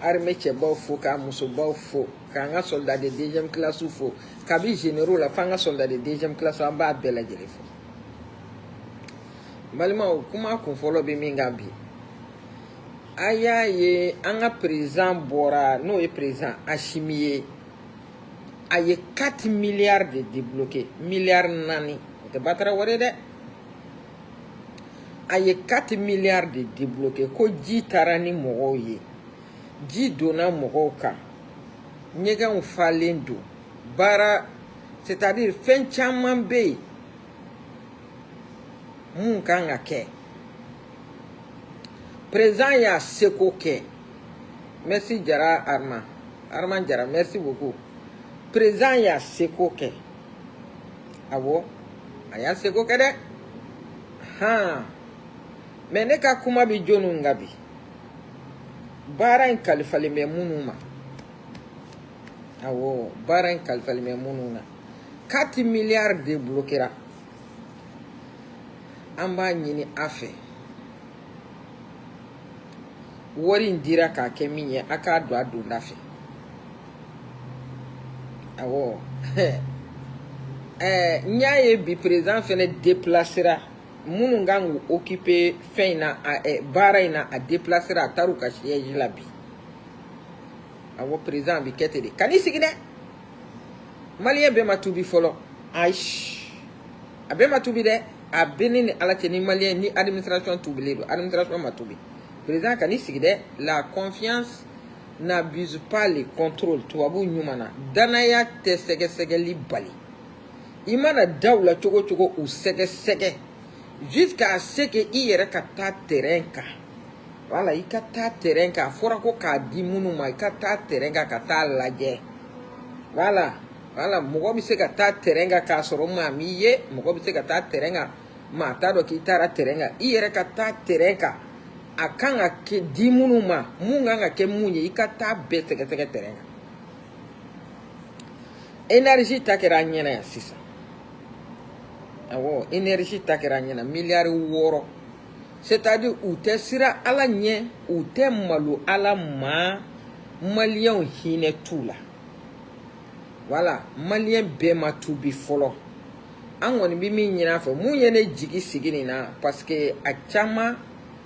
Armée cɛbaw fo, k'a musobaw fo, k'an ka soldat de deuxième classe fo, kabi généraux la f'an ka soldat de deuxième classe, an b'a bɛɛ lajɛlen fo. N balimaw, kuma kun fɔlɔ bɛ min kan bi, a y'a ye an ka président bɔra, n'o ye président Assimi ye, a ye 4 milliards de débloqué, miliyari 4, o tɛ batara wari ye dɛ. A ye 4 milliards de débloqué ko ji taara ni mɔgɔw ye, ji donna mɔgɔw kan, ɲɛgɛnw falen don, baara, c'est à dire fɛn caman bɛ yen mun kan ka kɛ. Président y'a seko kɛ. Merci Jara Arma, Arman Jara, merci beaucoup. Président y'a seko kɛ, awɔ, a y'a seko kɛ dɛ. Han, mais ne ka kuma bɛ jɔnniw kan bi? Baara in kalifalen bɛ minnu ma, awɔ, baara in kalifalen bɛ minnu na, 4 milliards débloquera. An b'a ɲini a fɛ, wari in dira k'a kɛ min ye, a k'a don a donda fɛ. Awɔ, n y'a ye bi président fɛnɛ déplacera minnu kan k'u occuper fɛn in na, baara in na, a déplacera, a taara u ka siège la bi. Awɔ, président bi kɛ ten de, kan'i sigi dɛ. Maliyɛn bɛɛ ma tubi fɔlɔ, ayi, a bɛɛ ma tubi dɛ. A bɛ ne ni Ala cɛ, ni maliyɛn ni administration tubilen don, administration ma tubi. Président, kan'i sigi dɛ. La confiance n'abuse pas le contrôle. Tubabu ɲuman na, danaya tɛ sɛgɛsɛgɛli bali. I mana da u la cogo o cogo, u sɛgɛsɛgɛ jusqu'à ce que i yɛrɛ ka taa terrain kan. Wala i ka taa terrain kan, a fɔra ko k'a di minnu ma, i ka taa terrain kan ka taa lajɛ. Voilà, mɔgɔ bɛ se ka taa terrain kan k'a sɔrɔ maa m'i ye, mɔgɔ bɛ se ka taa terrain kan, maa t'a dɔn k'i taara terrain kan. I yɛrɛ ka taa terrain kan, a kan ka kɛ di minnu ma, mun kan ka kɛ mun ye, i ka taa bɛɛ sɛgɛsɛgɛ terrain kan. Énergie ta kɛra an ɲɛna yan sisan. Awɔ, énergie ta kɛra an ɲɛna, miliyari 6. C'est à dire u tɛ siran Ala ɲɛ, u tɛ malo Ala ma, maliyɛnw hinɛ t'u la. Voilà, maliyɛn bɛɛ ma tubi fɔlɔ. An kɔni bɛ min ɲini a fɛ, mun ye ne jigi sigi nin na, parce que a caman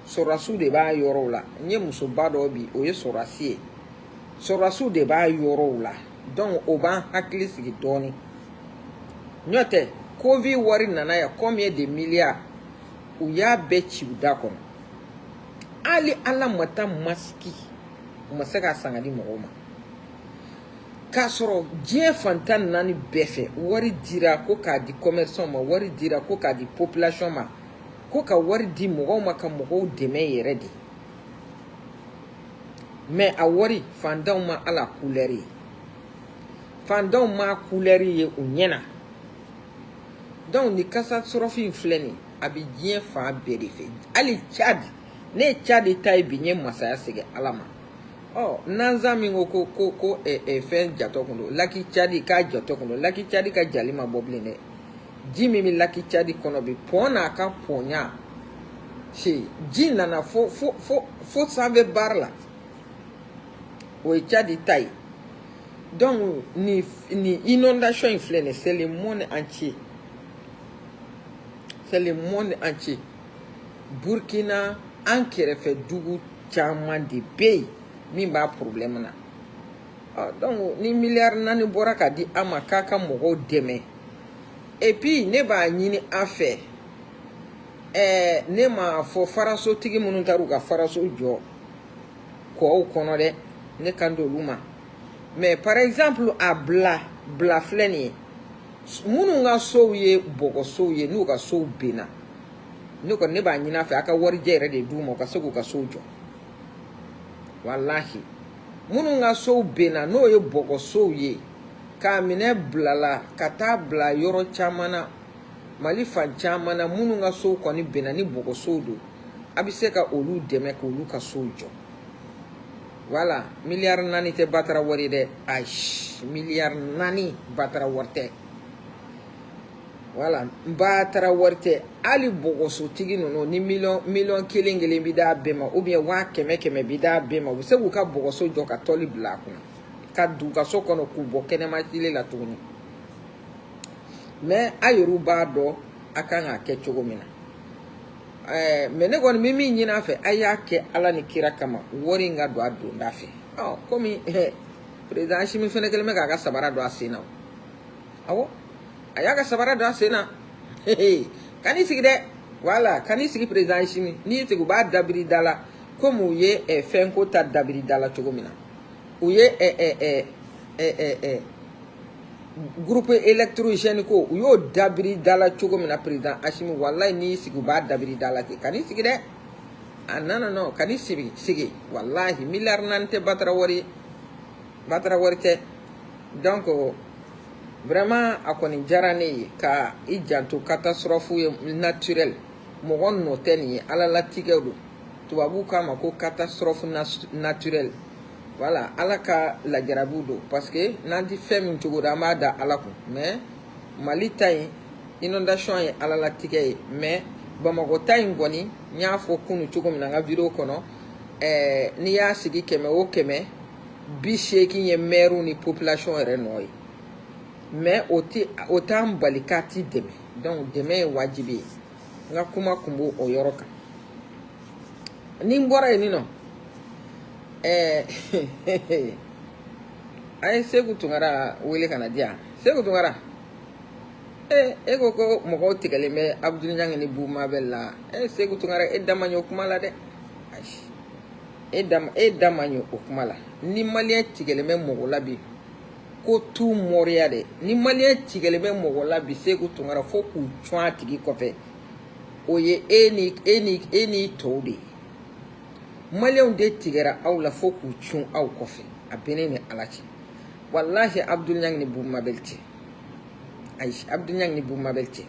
sɔrɔdasiw de b'a yɔrɔw la. N ye musoba dɔ bi, o ye sɔrɔdasi ye, sɔrɔdasiw de b'a yɔrɔw la, donc o b'an hakili sigi dɔɔnin. N'o tɛ, Covid wari nana yan, combien de milliards, u y'a bɛɛ ci u da kɔnɔ. Hali Ala ma taa masque, u ma se k'a san ka di mɔgɔw ma, k'a sɔrɔ diɲɛ fantan naani bɛɛ fɛ wari dira ko k'a di commerçant ma, wari dira ko k'a di population ma, ko ka wari di mɔgɔw ma ka mɔgɔw dɛmɛ yɛrɛ de. Mais a wari, fantanw ma ala couleur ye, fantanw ma couleur ye u ɲɛna. Donc ni catastrophe in filɛ nin, a bɛ diɲɛ fan bɛɛ de fɛ, hali Tchad. Ne ye Tchad ta ye bi, n ye masaya segin Ala ma. Ɔ, nanzan min ko ko fɛn jatɔ kun don, lac Tchad k'a jatɔ kun don, lac Tchad ka jali ma bɔ bilen dɛ. Ji min bɛ lac Tchad kɔnɔ bi, pont n'a ka pɔnya se, ji nana fo fo fo fo sanfɛ baara la, o ye Tchad ta ye. Donc ni inondation in filɛ nin, c'est le monde entier, c'est le monde entier. Burkina, an kɛrɛfɛ dugu caman de bɛ yen min b'a problème na. Ɔ, donc ni miliyari 4 bɔra ka di an ma k'a ka mɔgɔw dɛmɛ, et puis ne b'a ɲini an fɛ, ne m'a fɔ farasotigi minnu taara u ka faraso jɔ kɔw kɔnɔ dɛ, ne kan d'olu ma. Mais par exemple, a bila bila filɛ nin ye, minnu ka sow ye bɔgɔsow ye, n'u ka sow benna, ne kɔni ne b'a ɲini a fɛ, a ka warijɛ yɛrɛ de d'u ma, u ka se k'u ka sow jɔ. Walahi, minnu ka sow benna, n'o ye bɔgɔsow ye, k'a minɛ bilala ka taa bila yɔrɔ caman na, Mali fan caman na, minnu ka sow kɔni benna ni bɔgɔsow don, a bɛ se ka olu dɛmɛ k'olu ka sow jɔ. Voilà, miliyari 4 tɛ batara wari dɛ, ayi, miliyari 4 batara wari tɛ. Voilà, n ba taara wari tɛ hali bɔgɔsotigi ninnu ni miliyɔn miliyɔn kelen kelen bi d'a bɛɛ ma, ou bien 100 000 100 000 bi d'a bɛɛ ma, u bɛ se k'u ka bɔgɔso jɔ ka tɔli bila a kunna ka don u ka so kɔnɔ k'u bɔ kɛnɛma tile la tuguni. Mais a yɛrɛw b'a dɔn a kan k'a kɛ cogo min na. Mais ne kɔni bɛ min ɲini a fɛ, a y'a kɛ Ala ni kira kama, wari in ka don a donda fɛ. Ɔ komi président Asimi fɛnɛ kɛlen bɛ k'a ka sabara don a sen na, awɔ, a y'a ka sabara don a sen na. Kan'i sigi dɛ, voilà, kan'i sigi, président Asimi. N'i sigi, u b'a dabiri da la komi u ye fɛnko ta dabiri da la cogo min na, u ye ɛ ɛ ɛ ɛ ɛ groupe électrogène ko, u y'o dabiri da la cogo min na. Président Asimi, walayi, n'i sigi, u b'a dabiri da la ten. Kan'i sigi dɛ, ah non, non, non, kan'i sigi sigi. Walahi, 4 milliards tɛ batara wari ye, batara wari tɛ. Donc vraiment, a kɔni diyara ne ye ka i janto. Catastrophe ye naturel, mɔgɔ nɔ tɛ nin ye, Ala latigɛ don. Tubabuw k'a ma ko catastrophe naturelle. Voilà, Ala ka lajarabiw don, parce que n'an ti fɛn min cogo dɔn, an b'a da Ala kun. Mais Mali ta in, inondation ye Ala latigɛ ye. Mais Bamakɔ ta in kɔni, n y'a fɔ kunu cogo min na n ka vidéo kɔnɔ, n'i y'a sigi 100 o 100, 80 ye maire ni population yɛrɛ nɔ ye. Mais o ti o t'an bali k'a ti dɛmɛ. Donc dɛmɛ ye wajibi ye. N ka kuma kun b'o o yɔrɔ kan. Ni n bɔra yen nɔ, a ye Seku Tunkara wele ka na di yan. Seku Tunkara, e ko ko mɔgɔw tigɛlen bɛ Abudulu Ɲangi ni Bubu Mabɛl la. Seku Tunkara, e da man ɲi o kuma la dɛ. Ayi, e da man ɲi o kuma la. Ni maliyɛn tigɛlen bɛ mɔgɔ la bi, ko tu mɔriya dɛ. Ni maliyɛn tigɛlen bɛ mɔgɔ la bi, Seku Tunkara, fo k'u cɔn a tigi kɔfɛ, o ye e ni tɔw de ye. Maliyɛnw de tigɛra aw la fo k'u cun aw kɔfɛ. A bɛ ne ni Ala cɛ, walahi, Abudulu Ɲangi ni Bubu Mabɛl cɛ. Ayi, Abudulu Ɲangi ni Bubu Mabɛl cɛ.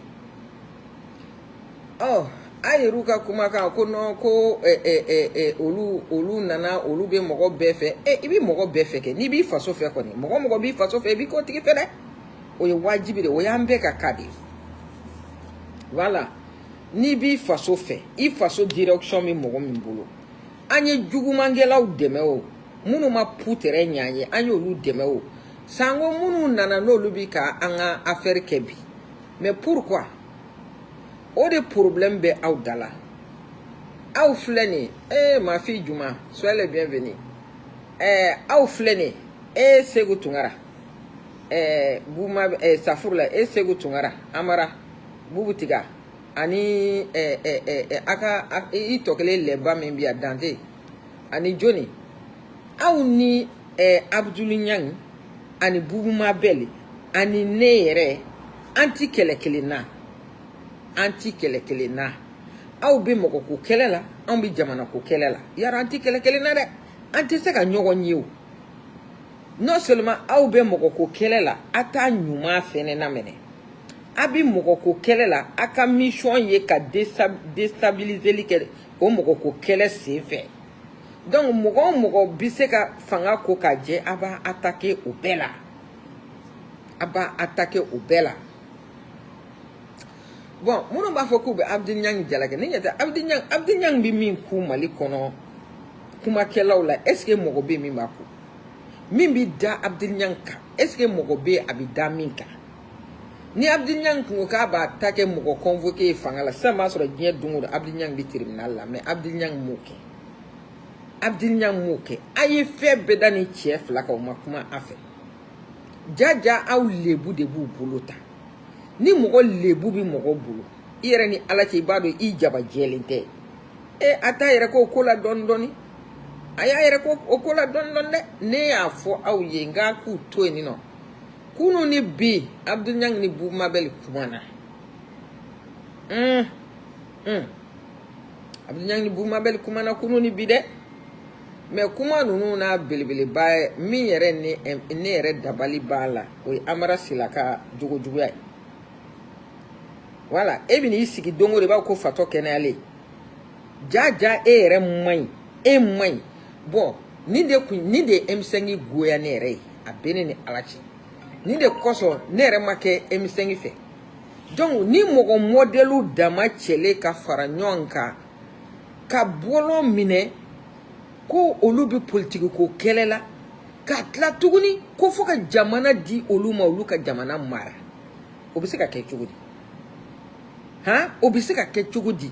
Ɔ a yɛrɛw ka kumakan ko non, ko ɛ ɛ ɛ olu nana, olu bɛ mɔgɔ bɛɛ fɛ. I bɛ mɔgɔ bɛɛ fɛ kɛ, n'i b'i faso fɛ kɔni, mɔgɔ mɔgɔ b'i faso fɛ, i b'i k'o tigi fɛ dɛ. O ye wajibi de, o y'an bɛɛ ka cas de ye. Voilà, n'i b'i faso fɛ, i faso direction bɛ mɔgɔ min bolo. An ye jugumankɛlaw dɛmɛ o, minnu ma putɛrɛ ɲɛ an ye, an y'olu dɛmɛ o, sanko minnu nana n'olu bi ka an ka affaire kɛ bi. Mais pourquoi o de problème bɛ aw da la? Aw filɛ nin ye, ma fille Juma, soyez les bienvenus. Aw filɛ nin ye, Seku Tunkara, Buma, Safurula, Seku Tunkara, Amara Bubu Tiga ani a ka i tɔ kelen lɛba min bi yan, Dante ani joni, aw ni Abudulu Ɲangi ani Bubu Mabɛli ani ne yɛrɛ, an ti kɛlɛ kelen na, an ti kɛlɛ kelen na. Aw bɛ mɔgɔ ko kɛlɛ la, anw bɛ jamana ko kɛlɛ la. Yara, an ti kɛlɛ kelen na dɛ, an tɛ se ka ɲɔgɔn ye o. Non seulement aw bɛ mɔgɔ ko kɛlɛ la, a t'a ɲuman fɛnɛ na minɛ. A bɛ mɔgɔ ko kɛlɛ la, a ka mission ye ka déstabiliser kɛ o mɔgɔ ko kɛlɛ sen fɛ. Donc mɔgɔ o mɔgɔ bɛ se ka fanga ko ka jɛ, a b'a attaquer o bɛɛ la, a b'a attaquer o bɛɛ la. Bon, minnu b'a fɔ k'u bɛ Abudulu Ɲangi jalaki, ne ɲɛ tɛ Abudulu Ɲangi. Abudulu Ɲangi bɛ min ku Mali kɔnɔ kumakɛlaw la, est ce que mɔgɔ bɛ yen min b'a ku, min bɛ da Abudulu Ɲangi kan? Est ce que mɔgɔ bɛ yen a bɛ da min kan? Ni Abudulu Ɲangi kun ko k'a b'a ta kɛ mɔgɔ convoqué ye fanga la sisan, b'a sɔrɔ diɲɛ don o don Abudulu Ɲangi bɛ tribunal la. Mais Abudulu Ɲangi m'o kɛ, Abudulu Ɲangi m'o kɛ. A ye fɛn bɛɛ da ni cɛ fila kan, o ma kuma a fɛ. Jaja, aw lebu de b'u bolo ta. Ni mɔgɔ lebu bɛ mɔgɔ bolo, i yɛrɛ ni Ala cɛ, i b'a dɔn i jaba jɛlen tɛ. A t'a yɛrɛ k'o ko la dɔɔni dɔɔni, a y'a yɛrɛ ko o ko la dɔɔni dɔɔni dɛ. Ne y'a fɔ aw ye n k'a k'u to yen nɔ. Kunu ni bi, Abudulu Ɲangi ni Bubu Mabɛli kumana. Abudulu Ɲangi ni Bubu Mabɛli kumana kunu ni bi dɛ. Mais kuma ninnu n'a belebeleba ye min yɛrɛ, ni ne yɛrɛ dabali b'a la, o ye Amara Sila ka jogojuguya ye. Voilà, e bɛ n'i sigi don o don, i b'a fɔ ko fatɔ kɛnɛyalen. Ja ja, e yɛrɛ man ɲi, e man ɲi. Bon, nin de kun, nin de ye M5 goya ne yɛrɛ ye. A bɛ ne ni Ala cɛ, nin de kosɔn ne yɛrɛ ma kɛ M5 fɛ. Donc ni mɔgɔ mɔdɛliw dama cɛlen ka fara ɲɔgɔn kan ka bɔlɔn minɛ ko olu bɛ politiki ko kɛlɛ la, ka tila tuguni ko fo ka jamana di olu ma, olu ka jamana mara, o bɛ se ka kɛ cogo di? Han, o bɛ se ka kɛ cogo di?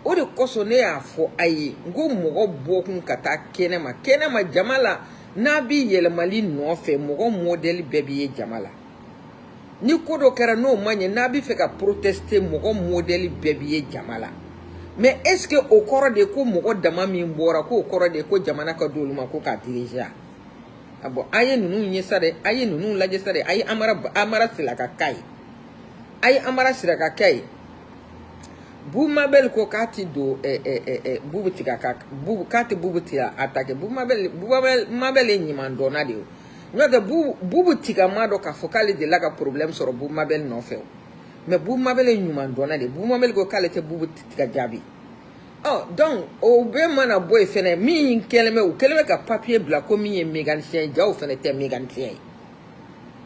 O de kosɔn ne y'a fɔ a ye n ko mɔgɔ bɔkun ka taa kɛnɛma kɛnɛma jama la, n'a bɛ yɛlɛmali nɔfɛ, mɔgɔ mɔdɛli bɛɛ bɛ ye jama la. Ni ko dɔ kɛra n'o ma ɲɛ, n'a bɛ fɛ ka protester, mɔgɔ mɔdɛli bɛɛ bɛ ye jama la. Mais est ce que o kɔrɔ de ko mɔgɔ dama min bɔra, k'o kɔrɔ de ko jamana ka d'olu ma ko k'a diriger? A bon, a ye ninnu ye sa dɛ, a ye ninnu lajɛ sa dɛ. A ye Amara Sila ka cas ye, a ye Amara Sila ka cas ye. Bubu Mabel ko k'a ti don Bubu Tiga ka Bubu, k'a tɛ Bubu Tiga attaquer. Bubu Mabel ye ɲuman dɔnna de ye. N'o tɛ, Bubu Tiga ma dɔn k'a fɔ k'ale delila ka problème sɔrɔ Bubu Mabel nɔfɛ o. Mais Bubu Mabel ye ɲuman dɔnna de ye. Bubu Mabel ko k'ale tɛ Bubu Tiga jaabi. Ɔ donc o bɛɛ mana bɔ yen fɛnɛ, min kɛlen bɛ, u kɛlen bɛ ka papier bila ko min ye mécanicien ye, jaw fɛnɛ tɛ mécanicien ye.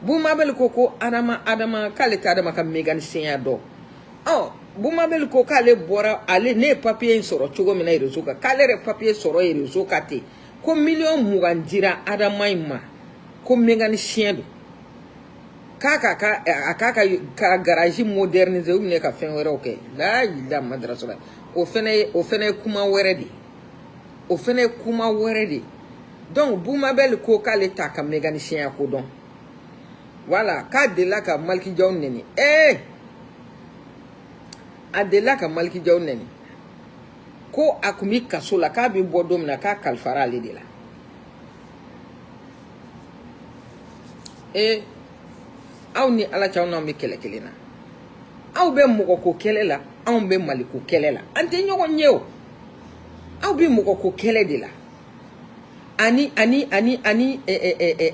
Bubu Mabel ko ko Adama k'ale tɛ Adama ka mécanicien ya dɔn. Ɔ Bubu Mabel ko k'ale bɔra, ale ne ye papier in sɔrɔ cogo min na réseau kan, k'ale yɛrɛ papier sɔrɔ réseau kan ten, ko miliyɔn 20 dira Adama in ma, ko mécanicien don, k'a ka ka a k'a ka garage moderniser ou bien ka fɛn wɛrɛw kɛ. La ilaha madrasa. O fɛnɛ ye kuma wɛrɛ de ye, o fɛnɛ ye kuma wɛrɛ de ye. Donc Bubu Mabel ko k'ale t'a ka mécanicien ya ko dɔn. Voilà, k'a delila ka Maliki Jaw nɛni. A delila ka Maliki Jaw nɛni ko a kun bi kaso la, k'a bɛ bɔ don min na, k'a kalifara ale de la. Aw ni Ala cɛ, aw n'anw bɛ kɛlɛ kelen na. Aw bɛ mɔgɔ ko kɛlɛ la, anw bɛ Maliko kɛlɛ la, an tɛ ɲɔgɔn ye o. Aw bɛ mɔgɔ ko kɛlɛ de la ani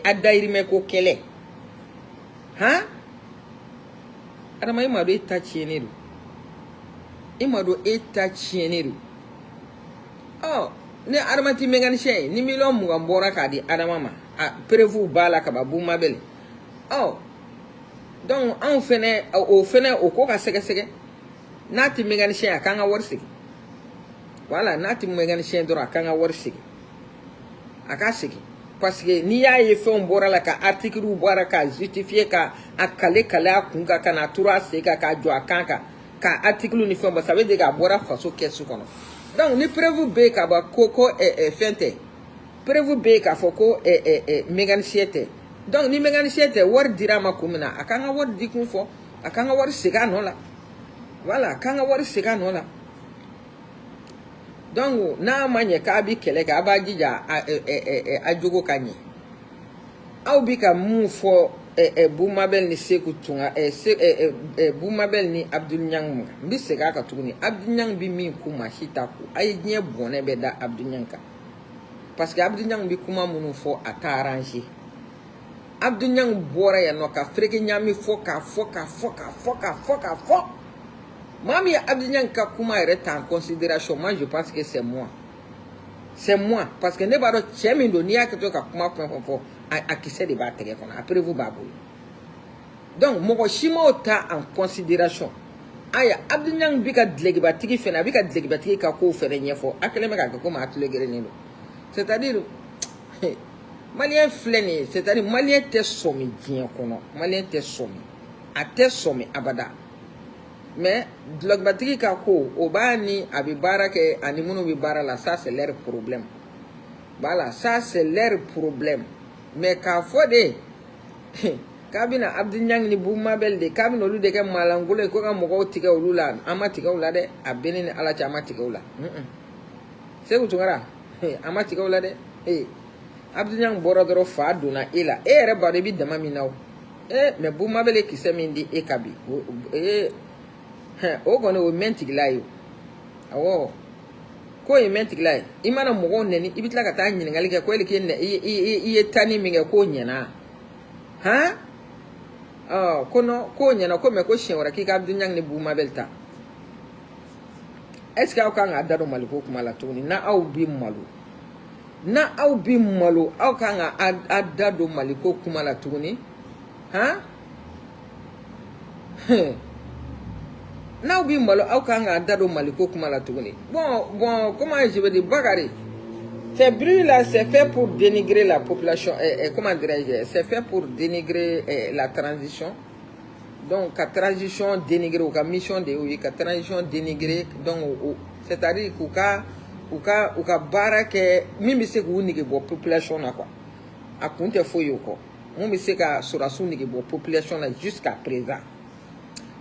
a dayirimɛ ko kɛlɛ. Han, Adama, e m'a dɔn e ta tiɲɛnen don, e m'a dɔn e ta tiɲɛnen don. Ɔ ni Adama ti mécanicien ye, ni miliyɔn 20 bɔra k'a di Adama ma, a preuve b'a la ka ban. Bubu Mabel, ɔ donc anw fɛnɛ, o fɛnɛ o ko ka sɛgɛsɛgɛ. N'a ti mécanicien, a k'an ka wari segin. Voilà, n'a ti mécanicien dɔrɔn, a k'an ka wari segin, a k'a segin, parce que n'i y'a ye fɛnw bɔra la, ka article bɔra ka justifier, ka a kale kale a kun kan, ka na turu a sen kan, k'a jɔ a kan kan, ka article ni fɛnw bɔ, ça veut dire k'a bɔra faso kɛsu kɔnɔ. Donc ni preuve bɛ yen ka ban ko fɛn tɛ, preuve bɛ yen k'a fɔ ko mécanicien tɛ. Donc ni mécanicien tɛ, wari dira a ma kun min na, a k'an ka wari di kun fɔ, a k'an ka wari segin a nɔ la. Voilà, a k'an ka wari segin a nɔ la. Donc n'a ma ɲɛ k'a bi kɛlɛ kɛ, a b'a jija a jogo ka ɲɛ. Aw bi ka mun fɔ Bubu Mabel ni Seku Tunga, Bubu Mabel ni Abdul Ɲang ma, n bɛ segin a kan tuguni. Abdul Ɲang bi min ku, maa si t'a ku. A ye diɲɛ bɔnɛ bɛɛ da Abdul Ɲang kan, parce que Abdul Ɲang bi kuma minnu fɔ, a t'a arranger. Abdul Ɲang bɔra yan nɔ ka fereke ɲaami fɔ, k'a fɔ, k'a fɔ, k'a fɔ, k'a fɔ, k'a fɔ. Maa min ye Abdul Ɲang ka kuma yɛrɛ ta en considération, moi je pense que c'est moi, c'est moi, parce que ne b'a dɔn cɛ min don. N'i y'a kɛ to ka kuma fɛn fɛn fɔ, a kisɛ de b'a tɛgɛ kɔnɔ, a preuve b'a bolo. Donc mɔgɔ si m'o ta en considération. Aya, Abdul Ɲang bi ka dulokibatigi fɛnɛ, a bi ka dulokibatigi ka kow fɛnɛ ɲɛfɔ. A kɛlen bɛ k'a kɛ komi a tulo gerennen don. C'est à dire malien filɛ nin ye, c'est à dire malien tɛ sɔmi diɲɛ kɔnɔ, malien tɛ sɔmi, a tɛ sɔmi abada. Mais dulokibatigi ka ko, o b'a ni a bɛ baara kɛ ani minnu bɛ baara la, ça c'est leur problème. Voilà, ça c'est leur problème. Mais k'a fɔ de k'a bɛna Abdul Ɲang ni Bubu Mabel de, k'a bɛna olu de kɛ maalankolon ye, ko ka mɔgɔw tigɛ olu la, an ma tigɛ u la dɛ. A bɛ ne ni Ala cɛ, an ma tigɛ u la. Seku Tunkara, an ma tigɛ u la dɛ. Abdul Ɲang bɔra dɔrɔn, fa donna e la, e yɛrɛ b'a dɔn i bɛ dama min na o. Mais Bubu Mabel ye kisɛ min di e ka bi, o kɔni o ye mɛn tigila ye o. Awɔ, k'o ye mɛn tigila ye. I mana mɔgɔw nɛni, i bɛ tila ka taa ɲininkali kɛ ko yali k'e i ye tanni min kɛ, k'o ɲɛna han? Ɔ ko non, k'o ɲɛna ko, mais ko siɲɛ wɛrɛ k'i ka Abdul Ɲang ni Bubu Mabel ta. Est ce que aw kan k'a da don Maliko kuma la tuguni? Na aw bi malo, na aw bi malo, aw kan ka a da don Maliko kuma la tuguni han? N'aw bɛ malo, aw kan k'a da don Maliko kuma la tuguni. Bon, comment je vais dire, Bakary, ces bruits là, c'est fait pour dénigrer la population, comment dirais-je, c'est fait pour dénigrer la transition. Donc ka transition dénigrer, u ka mission de y'o ye, ka transition dénigrer. Donc c'est-à-dire k'u ka u ka u ka baara kɛ min bɛ se k'u nege bɔ population na quoi. A kun tɛ foyi ye o kɔ, mun bɛ se ka sɔrɔdasiw nege bɔ population na jusqu'à présent.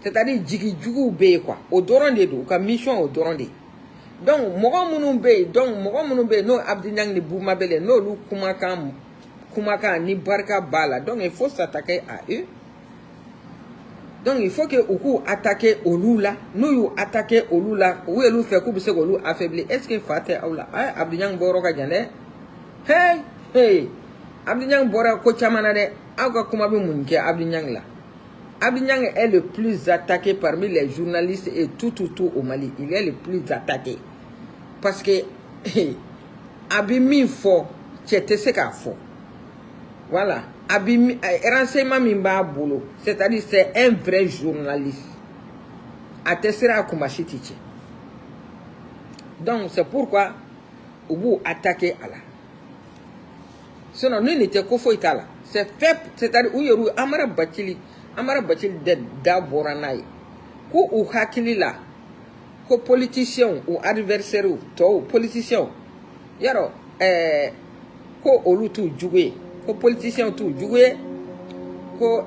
C'est-à-dire jigi juguw bɛ yen quoi, o dɔrɔn de don. U ka mission, o dɔrɔn de ye. Donc mɔgɔ minnu bɛ yen, donc mɔgɔ minnu bɛ yen, n'o Abdi Niang ni Bou Mabel, n'olu kumakan ni barika b'a la, donc il faut s'attaquer à eux. Donc il faut que u k'u attaquer olu la. N'u y'u attaquer olu la, u y'olu fɛ k'u bɛ se k'olu affaiblir. Est ce que fa tɛ aw la? Ayi, Abdi Niang bɔyɔrɔ ka jan dɛ. Hey hey, Abdi Niang bɔra ko caman na dɛ. Aw ka kuma bɛ mun kɛ Abdi Niang la? Abdi Niang est le plus attaqué parmi les journalistes et tout tout tout au Mali. Il est le plus attaqué parce que a bɛ min fɔ, cɛ tɛ se k'a fɔ. Voilà, a bɛ renseignement min b'a bolo, c'est-à-dire c'est un vrai journaliste. A tɛ siran, a kunbasi ti cɛ. Donc c'est pourquoi u b'u attaquer a la. Sinon ni nin tɛ, ko foyi t'a la. C'est fait, c'est-à-dire u yɛrɛ, Amara Bacili, Amara Bacili de da bɔra n'a ye ko u hakili la ko politiciens, u adversaires tɔw, politiciens yarɔ, ko olu t'u jugu ye, ko politiciens t'u jugu ye, ko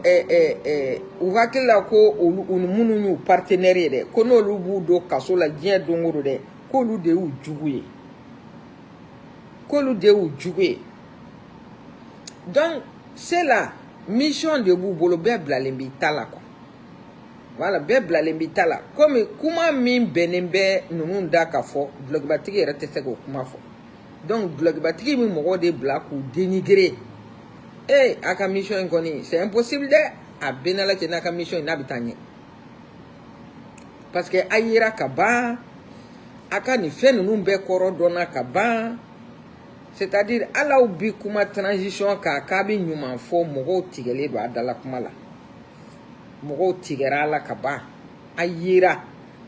u hakili la ko olu u ni minnu y'u partenaire ye dɛ, ko n'olu b'u don kaso la diɲɛ don o don dɛ, k'olu de y'u jugu ye, k'olu de y'u jugu ye. Donc c'est la mission de b'u bolo. Bɛɛ bilalen b'i ta la quoi. Voilà, bɛɛ bilalen b'i ta la. Komi kuma min bɛnnen bɛ ninnu da ka fɔ, dulɔkibatigi yɛrɛ tɛ se k'o kuma fɔ. Donc dulɔkibatigi bɛ mɔgɔw de bila k'u dénigrer. Ee, a ka mission in kɔni, c'est impossible dɛ. A bɛɛ n'Ala cɛ, n'a ka mission in n'a bɛ taa ɲɛ, parce que a yera ka ban, a ka nin fɛn ninnu bɛɛ kɔrɔ dɔnna ka ban. C'est-à-dire hali aw bi kuma transition kan k'a bɛ ɲuman fɔ, mɔgɔw tigɛlen don a dala kuma la. Mɔgɔw tigɛra a la ka ban. A yera,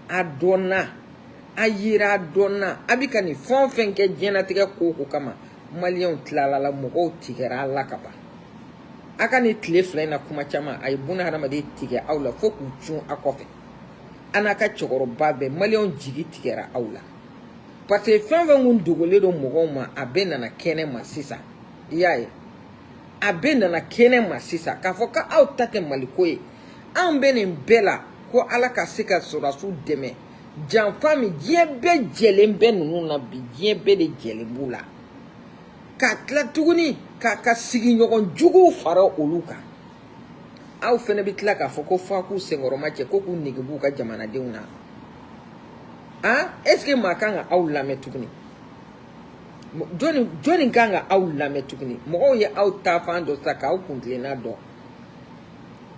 a dɔnna, a yera, a dɔnna. A bɛ ka nin fɛn o fɛn kɛ diɲɛlatigɛ ko o ko kama, maliyɛnw tilala la, mɔgɔw tigɛra a la ka ban. A ka nin tile 2 in na, kuma caman a ye buna hadamaden tigɛ aw la fo k'u cun a kɔfɛ. A n'a ka cɛkɔrɔba bɛɛ, maliyɛnw jigi tigɛra aw la, parce que fɛn o fɛn kun dogolen don mɔgɔw ma, a bɛɛ nana kɛnɛ ma sisan. I y'a ye, a bɛɛ nana kɛnɛ ma sisan k'a fɔ k'aw ta tɛ Maliko ye. Anw bɛ nin bɛɛ la ko Ala ka se ka sɔrɔdasiw dɛmɛ. Janfa min, diɲɛ bɛɛ jɛlen bɛ ninnu na bi, diɲɛ bɛɛ de jɛlen b'u la. Ka tila tuguni k'a ka sigiɲɔgɔn juguw fara olu kan, aw fɛnɛ bɛ tila k'a fɔ ko f'a k'u senkɔrɔma cɛ, ko k'u nege b'u ka jamanadenw na. Ah, est ce que maa kan ka aw lamɛn tuguni? Jɔnni jɔnni kan ka aw lamɛn tuguni? Mɔgɔw ye aw taafan dɔ sisan k'aw kuntilenna dɔn.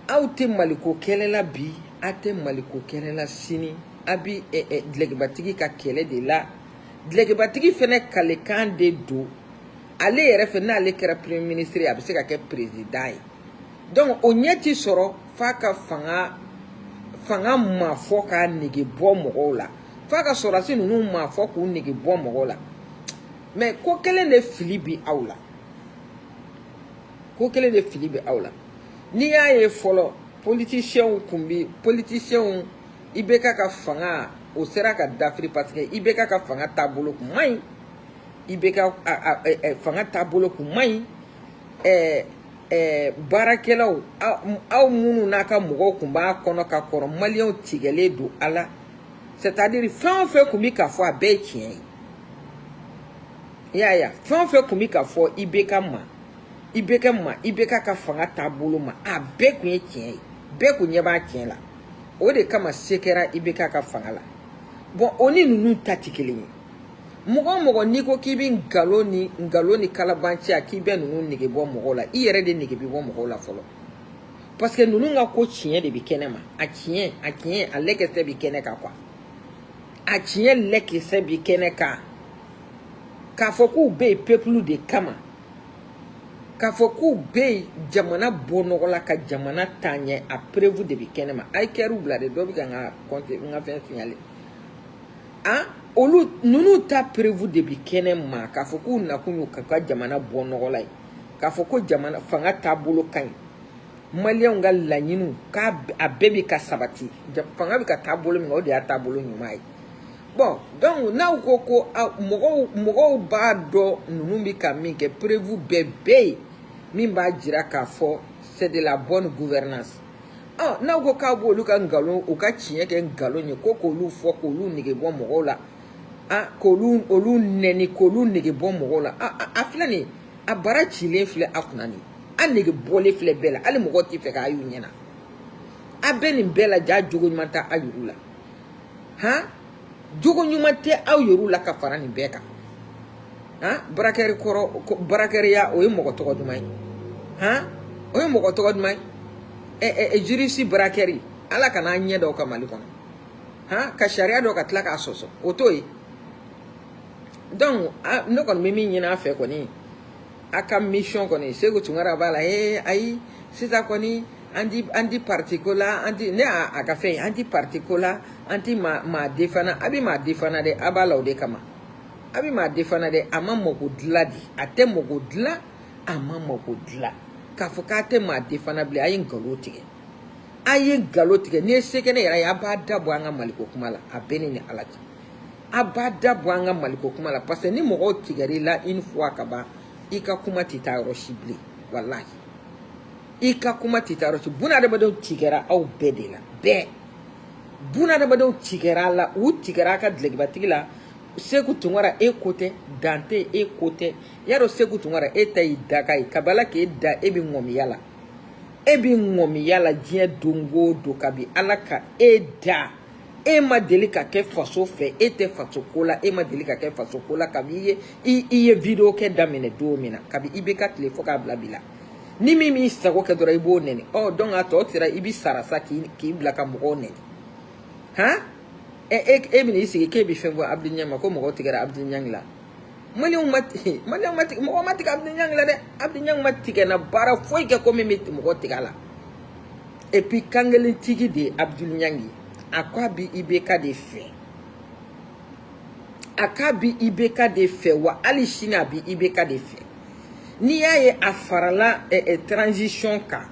Aw tɛ Maliko kɛlɛ la bi, aw tɛ Maliko kɛlɛ la sini. A bi dulɔkibatigi ka kɛlɛ de la. Dulɔkibatigi fɛnɛ kalekan de don ale yɛrɛ fɛ. N'ale kɛra premier ministre ye, a bɛ se ka kɛ président ye. Donc o ɲɛ ti sɔrɔ f'a ka fanga ma fɔ k'a nege bɔ mɔgɔw la, f'a ka sɔrɔdasi ninnu ma fɔ k'u nege bɔ mɔgɔw la. Mais ko kelen de fili bi aw la, ko kelen de fili bi aw la. N'i y'a ye fɔlɔ, politiciens kun bi, politiciens, IBK ka fanga o sera ka dafiri, parce que IBK ka fanga taabolo kun man ɲi. IBK fanga taabolo kun man ɲi. Baarakɛlaw, aw minnu n'a ka mɔgɔw kun b'a kɔnɔ ka kɔrɔ, maliyɛnw tigɛlen don a la. C'est à dire fɛn o fɛn kun bi ka fɔ, a bɛɛ ye tiɲɛ ye. I y'a ye, fɛn o fɛn kun bi ka fɔ IBK ma, IBK ma, IBK ka fanga taabolo ma, a bɛɛ kun ye tiɲɛ ye. Bɛɛ kun ɲɛ b'a tiɲɛ la. O de kama se kɛra IBK ka fanga la. Bon, o ni ninnu ta tɛ kelen ye. Mɔgɔ o mɔgɔ n'i ko k'i bɛ nkalon ni kalabanciya, k'i bɛ ninnu nege bɔ mɔgɔw la, i yɛrɛ de nege bɛ bɔ mɔgɔw la fɔlɔ, parce que ninnu ka ko tiɲɛ de bɛ kɛnɛ ma. A tiɲɛ, a tiɲɛ, a lɛkɛsɛ bɛ kɛnɛ kan quoi. A tiɲɛ lɛkɛsɛ bɛ kɛnɛ kan k'a fɔ k'u bɛ yen peuple de kama. K'a fɔ k'u bɛ yen jamana bɔ nɔgɔ la ka jamana taa ɲɛ, a preuve de bɛ kɛnɛma. A ye kɛriw bila dɛ, dɔ bɛ ka n ka compte, n ka fɛn signaler. Ah, olu ninnu ta preuve de bɛ kɛnɛ ma k'a fɔ k'u nakun y'u ka ka jamana bɔ nɔgɔ la ye, k'a fɔ ko jamana fanga taabolo ka ɲi, maliyɛnw ka laɲiniw k'a a bɛɛ bɛ ka sabati, fanga bɛ ka taabolo min kan, o de y'a taabolo ɲuman ye. Bon, donc n'aw ko ko mɔgɔw b'a dɔn ninnu bɛ ka min kɛ, preuve bɛɛ bɛ yen min b'a jira k'a fɔ c'est de la bonne gouvernance. Ɔ, n'aw ko k'aw b'olu ka nkalon, u ka tiɲɛ kɛ nkalon ye, ko k'olu fɔ k'olu nege bɔ mɔgɔw la, a k'olu olu nɛni, k'olu nege bɔ mɔgɔw la, a filɛ nin ye, a bara cilen filɛ a kunna nin, a nege bɔlen filɛ bɛɛ la, hali mɔgɔw t'i fɛ k'a y'u ɲɛna. A bɛ nin bɛɛ la, ja jogo ɲuman tɛ aw yɛrɛw la. Han, jogo ɲuman tɛ aw yɛrɛw la ka fara nin bɛɛ kan. Han, braqueur kɔrɔ, braqueurya, o ye mɔgɔ tɔgɔ duman ye? Han, o ye mɔgɔ tɔgɔ duman ye? Ɛ ɛ juriste braqueur, ala kana an ɲɛ da o kan Mali kɔnɔ. Han, ka sariya dɔ ka tila k'a sɔsɔ, o t'o ye. Donc ne kɔni bɛ min ɲini a fɛ kɔni, a ka mission kɔni, Seku Tunkara b'a la. Ee, ayi, sisan kɔni an di parti ko la, an di ne a ka fɛn, an di parti ko la, an ti maa maa défendre. A bɛ maa défendre dɛ, a b'a la o de kama. A bɛ maa défendre dɛ, a ma mako dilan di, a tɛ mako dilan, a ma mako dilan. K'a fɔ k'a tɛ maa défendre bilen, a ye nkalon tigɛ, a ye nkalon tigɛ. N'i ye se kɛ ne yɛrɛ ye, a b'a da bɔ an ka Maliko kuma la. A bɛ ne ni Ala cɛ, a b'a da bɔ an ka Maliko kuma la, parce que ni mɔgɔw tigɛr'i la une fois ka ban, i ka kuma tɛ taa yɔrɔ si bilen. Walahi, i ka kuma tɛ taa yɔrɔ si. Buna adamadenw tigɛra aw bɛɛ de la, bɛɛ buna adamadenw tigɛra a la, u tigɛra a ka dulɔkibatigi la. Seku Tunkara, e ko tɛ, Dante, e ko tɛ. Y'a dɔn, Seku Tunkara, e ta y'i daga ye kabala k'e da, e bɛ ŋɔmiya la, e bɛ ŋɔmiya la diɲɛ don o don. Kabi Ala ka e da, e ma deli ka kɛ faso fɛ, e tɛ faso ko la, e ma deli ka kɛ faso ko la. Kabi i ye i ye vidéo kɛ daminɛ don min na, kabi i bɛ ka tile fo k'a bila bi la, ni min m'i sago kɛ dɔrɔn, i b'o nɛni. Ɔ, donc a tɔ sera i bɛ sara sa k'i bila ka mɔgɔw nɛni. Han, e e e bɛna i sigi k'e bɛ fɛn fɔ Abdul Ɲang ma ko mɔgɔw tigɛra Abdul Ɲang la. Maliyɛnw ma tigɛ, mɔgɔ ma tigɛ Abdul Ɲang la dɛ. Abdul Ɲang ma tigɛ na baara foyi kɛ ko min bɛ mɔgɔ tigɛ a la. Et puis kankelentigi de ye Abdul Ɲang ye. A ko a bɛ IBK de fɛ, a k'a bɛ IBK de fɛ, wa hali sini a bɛ IBK de fɛ. N'i y'a ye a farala transition kan,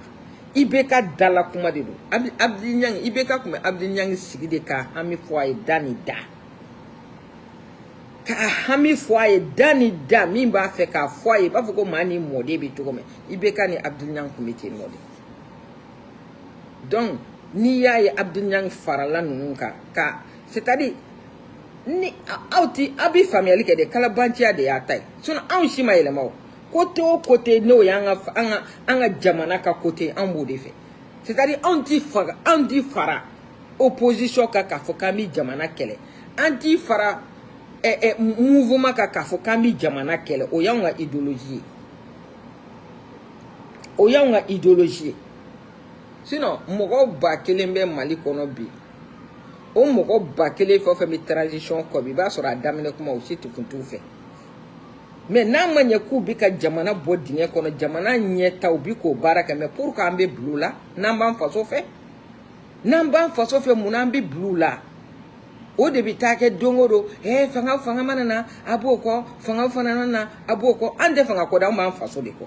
IBK dala kuma de don. Abdul Ɲang, IBK tun bɛ Abdul Ɲang sigi de k'a hami fɔ a ye da ni da, k'a hami fɔ a ye da ni da, min b'a fɛ k'a fɔ a ye. I b'a fɔ ko maa ni mɔden bɛ cogo min, IBK ni Abdul Ɲang tun bɛ ten nɔ de. Donc n'i y'a ye Abdul Ɲang farala ninnu kan ka, c'est à dire ni aw ti aw bɛ faamuyali kɛ de, kalabanciya de y'a ta ye. Sinon anw si ma yɛlɛma o côté o côté, n'o y'an ka an ka jamana ka côté, anw b'o de fɛ. C'est à dire anw ti faga, anw ti fara opposition kan k'a fɔ k'an bɛ jamana kɛlɛ, an ti fara ɛ ɛ mouvement kan k'a fɔ k'an bɛ jamana kɛlɛ. O y'anw ka idéologie ye, o y'anw ka idéologie ye. Sinon mɔgɔ 1000 bɛ Mali kɔnɔ bi, o mɔgɔ 1000 fɛn o fɛn bɛ transition kɔ bi, i b'a sɔrɔ a daminɛ kuma o si tun t'u fɛ. Mais n'a ma ɲɛ k'u bɛ ka jamana bɔ dingɛ kɔnɔ, jamana ɲɛta, u bɛ k'o baara kɛ, mais pour que an bɛ bila u la, n'an b'an faso fɛ, n'an b'an faso fɛ, mun n'an bɛ bila u la? O de bɛ taa kɛ don o don. Fanga mana na, a b'o kɔ, fanga fana na, a b'o kɔ. An tɛ fanga kɔ dɛ, anw b'an faso de kɔ.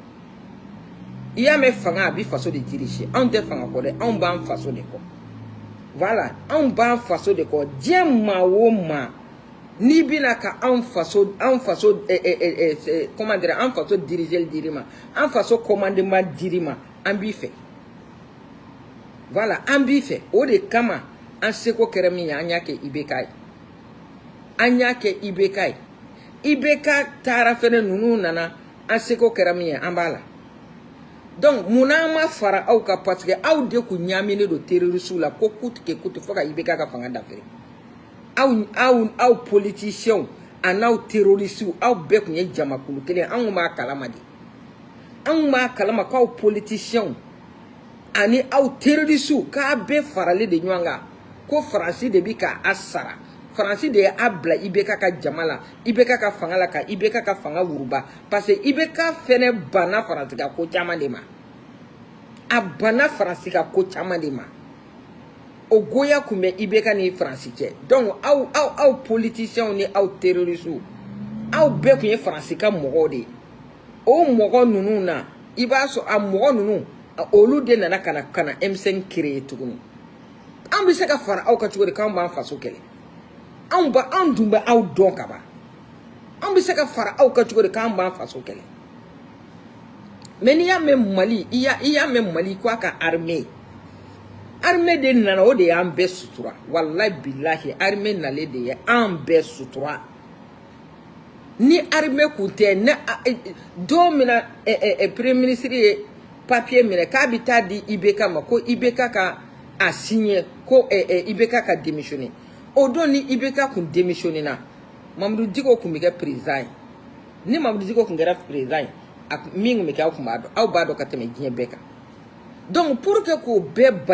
I y'a mɛn, fanga a bɛ faso de diriger. Anw tɛ fanga kɔ dɛ, anw b'an faso de kɔ. Voilà, anw b'an faso de kɔ. Diɲɛ maa o maa n'i bɛna ka anw faso ɛ ɛ ɛ comment dire, an faso diriger dir'i ma, an faso commandement dir'i ma, an b'i fɛ. Voilà, an b'i fɛ. O de kama an seko kɛra min ye, an y'a kɛ IBK ye, an y'a kɛ IBK ye. IBK taara fɛnɛ, ninnu nana, an seko kɛra min ye, an b'a la. Donc munna an ma fara aw kan? Parce que aw de kun ɲaaminen don terroriste la ko coûte que coûte fo ka IBK ka fanga dafiri. Aw politiciens a n'aw terroristes, aw bɛɛ tun ye jamakulu kelen. Anw b'a kalama de, anw b'a kalama k'aw politiciens ani aw terroristes k'a bɛɛ faralen de ɲɔgɔn kan, ko Faransi de bi ka a sara. Faransi de ye a bila IBK ka jama la, IBK ka fanga la, ka IBK ka fanga wuruba, parce que IBK fɛnɛ banna Faransi ka ko caman de ma. A banna Faransi ka ko caman de ma. O goya kun bɛ IBK ni Faransi cɛ. Donc aw politiciens ni aw terroristes, aw bɛɛ kun ye Faransi ka mɔgɔw de ye. O mɔgɔ ninnu na, i b'a sɔrɔ a mɔgɔ ninnu, olu de nana ka na M5 créer tuguni. An bɛ se ka fara aw kan cogo di k'anw b'an faso kɛlɛ? Anw ba, anw dun bɛ aw dɔn ka ban. An bɛ se ka fara aw kan cogo di k'an b'an faso kɛlɛ? Mais n'i y'a mɛn Mali, i y'a mɛn Mali ko a ka armée de nana, o de y'an bɛɛ sutura. Walahi bilahi, armée nalen de ye an bɛɛ sutura. Ni armée kun tɛ ne, don min na premier ministre ye papier minɛ k'a bɛ taa di IBK ma, ko IBK ka a signer, ko IBK ka démissionner, o don ni IBK kun démissionner na, Mamudu Diko kun bɛ kɛ président ye. Ni Mamudu Diko kun kɛra président ye, a min kun bɛ kɛ, aw kun b'a dɔn, aw b'a dɔn ka tɛmɛ diɲɛ bɛɛ kan. Donc pour que k'o bɛɛ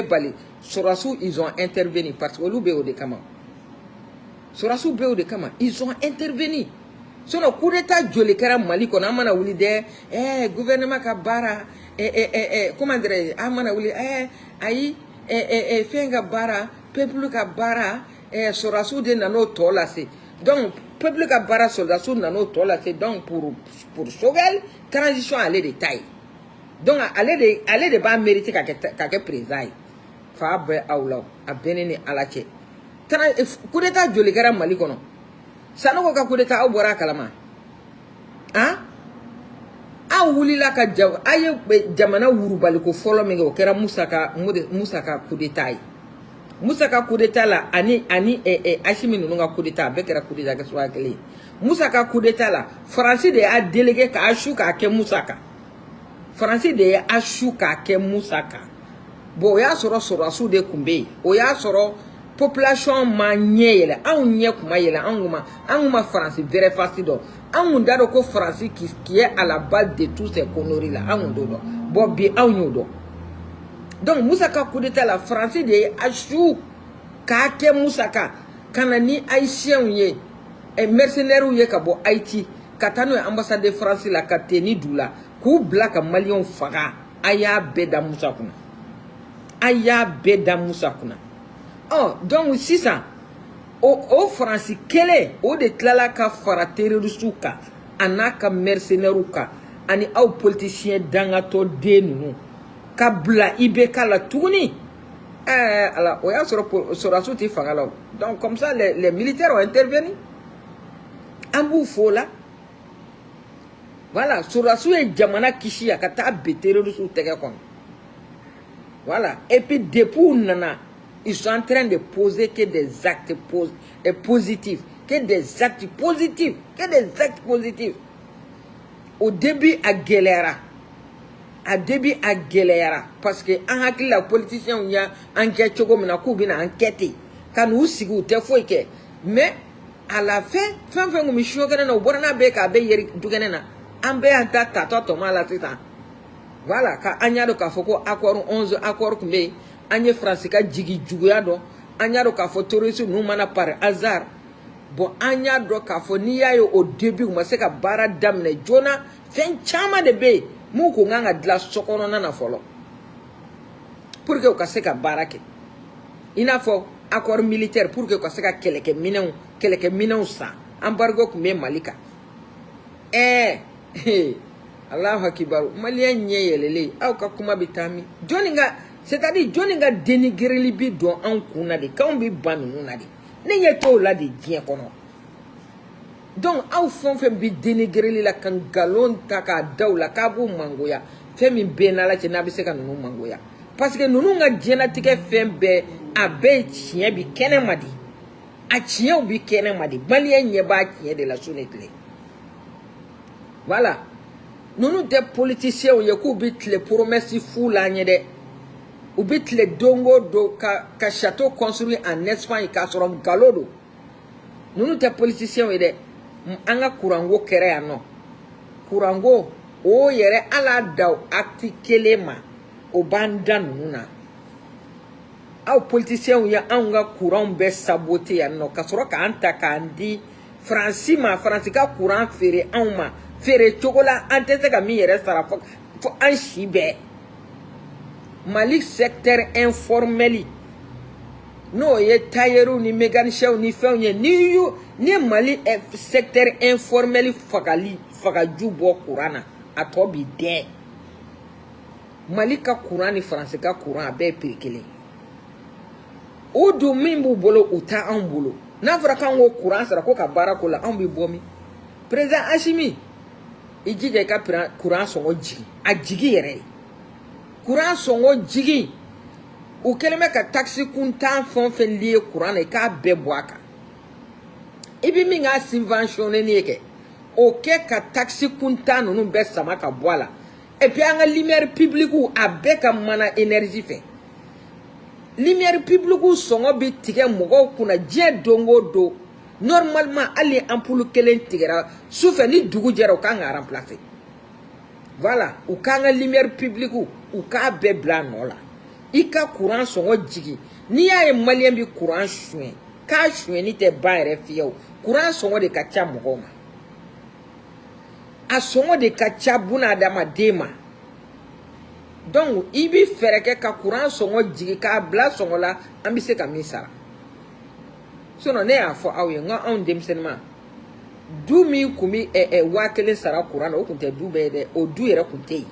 bali, sɔrɔdasiw, ils ont intervenu, parce que olu bɛ o de kama. Sɔrɔdasiw bɛ o de kama, ils ont intervenu. Sinon coup d'état joli kɛra Mali kɔnɔ? An mana wuli dɛ, gouvernement ka baara, comment dirais-je, an mana wuli, ayi, fɛn ka baara, peuple ka baara, sɔrɔdasiw de nan'o tɔ lase. Donc peuple ka baara, sɔrɔdasiw nan'o tɔ lase. Donc pour Choguel, transition ale de ta ye. Donc ale de b'a mériter ka kɛ président ye. Fa bɛ aw la, a bɛɛ ne ni Ala cɛ. Coup d'état joli kɛra Mali kɔnɔ? Sanogo ka coup d'état, aw bɔra a kalama. Han, aw wulila ka ja, a ye jamana wurubaliko fɔlɔ min kɛ, o kɛra Musa ka coup d'état ye. Musa ka coup d'état la, ani Asimi ninnu ka coup d'état, a bɛɛ kɛra coup d'état kɛ suguya kelen ye. Musa ka coup d'état la, Faransi de y'a délégué k'a su k'a kɛ Musa kan. Faransi de ye a su k'a kɛ Musa kan. Bon, o y'a sɔrɔ sɔrɔdasiw de tun bɛ yen. O y'a sɔrɔ population ma ɲɛ yɛlɛ, anw ɲɛ kun ma yɛlɛ, anw kun ma Faransi vraie face dɔn. Anw kun t'a dɔn ko Faransi qui est à la base de tous ces conneries là, anw kun t'o dɔn. Bon, bi anw y'o dɔn. Donc Musa ka coup d'état la, Faransi de ye a su k'a kɛ Musa kan, ka na ni haïtiens ye, mercenaires ye ka bɔ Haïti, ka taa n'o ye ambassade de France la, ka tenue d'u la, k'u bila ka maliyɛnw faga. A y'a bɛɛ da Musa kunna, a y'a bɛɛ da Musa kunna. Ɔ, donc sisan o Faransi kelen o de tilala ka fara terroristew kan, a n'a ka mercenaires kan, ani aw politicien dangatɔ den ninnu, ka bila IBK la tuguni. Ala, o y'a sɔrɔ sɔrɔdasiw tɛ fanga la o. Donc comme ça les militaires ont intervenu, an b'u fo la. Voilà, sɔrɔdasiw ye jamana kisi a ka taa bin terroristew tɛgɛ kɔnɔ. Voilà, et puis depuis u nana, ils sont en train de poser que des actes positifs, que des actes positifs, que des actes positifs. Au début a gɛlɛyara, a début a gɛlɛyara, parce que an hakili la politiciens ya an kɛ cogo min na, k'u bɛna an kɛ ten ka n'u sigi, u tɛ foyi kɛ. Mais à la fin, fɛn fɛn kun bɛ siyɔ kɛnɛ na, u bɔra n'a bɛɛ k'a bɛɛ yɛrɛ dukɛnɛ na. An bɛɛ y'an ta tatɔ tɔmɔ la sisan. Voilà, ka an y'a dɔn k'a fɔ ko accord 11 accord tun bɛ yen. An ye Faransi ka jigi juguya dɔn. An y'a dɔn k'a fɔ terroriste ninnu mana par hasard. Bon, an y'a dɔn k'a fɔ n'i y'a ye au début u ma se ka baara daminɛ joona, fɛn caman de bɛ yen mun kun kan ka dilan so kɔnɔna na fɔlɔ pour que u ka se ka baara kɛ, i n'a fɔ accord militaire, pour que u ka se ka kɛlɛkɛminɛnw san. Embargo tun bɛ Mali kan. Alahu akibaru, maliyɛn ɲɛ yɛlɛlen, aw ka kuma bɛ taa min? Jɔnni ka, c'est à dire jɔnni ka dénigreli bi don anw kun na de k'anw bɛ ban ninnu na de? Ne ɲɛ t'o la de diɲɛ kɔnɔ. Donc aw fɛn o fɛn bɛ dénigreli la, ka nkalon ta k'a da u la k'a b'u mangoya, fɛn min bɛ n'Ala cɛ, n'a bɛ se ka ninnu mangoya, parce que ninnu ka diɲɛlatigɛ fɛn bɛɛ, a bɛɛ tiɲɛ bi kɛnɛ ma de, a tiɲɛw bi kɛnɛ ma de. Maliyɛn ɲɛ b'a tiɲɛ de la su ni tile. Voilà, ninnu tɛ politiciens ye k'u bɛ tile promesse fu la an ye dɛ. U bɛ tile don o don ka château construit en Espagne k'a sɔrɔ nkalon don. Ninnu tɛ politiciens ye dɛ. An ka kuranko kɛra yan nɔ, kuranko o yɛrɛ, ala da o acte kelen ma, o b'an da ninnu na. Aw politiciens ye anw ka courant bɛɛ saboter yan nɔ, ka sɔrɔ k'an ta k'an di Faransi ma. Faransi ka courant feere anw ma feere cogo la, an tɛ se ka min yɛrɛ sara fo an si bɛɛ. Mali secteur informel, n'o ye tailleur ni mécanicien ni fɛnw ye, ni y'u ni Mali secteur informel fagali fagaju bɔ courant na, a tɔ bi dɛ. Mali ka courant ni Faransi ka courant, a bɛɛ ye prix kelen. O dun min b'u bolo, u t'a anw bolo. N'a fɔra k'an k'o courant sara ko ka baara ko la, anw bɛ bɔ min? Président Assimi, i jija i ka courant sɔngɔ jigin, a jigi yɛrɛ ye courant sɔngɔ jigin. U kɛlen bɛ ka taxe kuntan fɛn o fɛn lié courant na, i k'a bɛɛ bɔ a kan. I bɛ min k'a subventionné ye kɛ, o kɛ ka taxe kuntan ninnu bɛɛ sama ka bɔ a la. Et puis an ka lumière publique, a bɛɛ ka mana énergie fɛ. Lumière publique sɔngɔ bɛ tigɛ mɔgɔw kunna diɲɛ don o don. Normalement, hali ni ampoule kelen tigɛra sufɛ, ni dugu jɛra, u kan ka remplacer. Voilà, u k'an ka lumière publique, u k'a bɛɛ bila a nɔ la. I ka courant sɔngɔ jigin. N'i y'a ye malien bɛ courant suɲɛ, k'a suɲɛni tɛ ban yɛrɛ fiyewu, courant sɔngɔ de ka ca mɔgɔw ma, a sɔngɔ de ka ca bunadamaden ma. Donc i bi fɛɛrɛ kɛ ka courant sɔngɔ jigin k'a bila sɔngɔ la an bɛ se ka min sara. Sinon ne y'a fɔ aw ye, n ko anw denmisɛnnin ma, du min kun bɛ 1000 sara courant na, o kun tɛ du bɛɛ ye dɛ. O du yɛrɛ kun tɛ yen.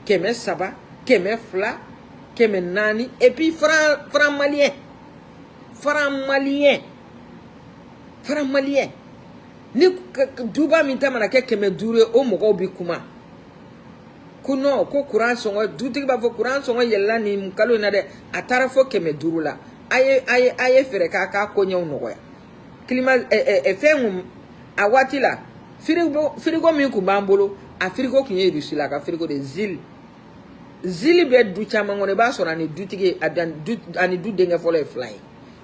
300, 200, 400, et puis franc, franc malien, franc malien, franc malien. Ni duba min ta mana kɛ 500 ye, o mɔgɔw bɛ kuma ko non, ko courant sɔngɔ, dutigi b'a fɔ courant sɔngɔ yɛlɛla nin kalo in na dɛ, a taara fo 500 la. A ye fɛɛrɛ k'a k'a koɲɛw nɔgɔya. Climat ɛ ɛ fɛn kun a waati la, frigo min kun b'an bolo, a frigo kun ye Russie la ka frigo de. Zil zili bɛ du caman kɔnɔ, i b'a sɔrɔ ani dutigi ani du denkɛ fɔlɔ ye fila ye.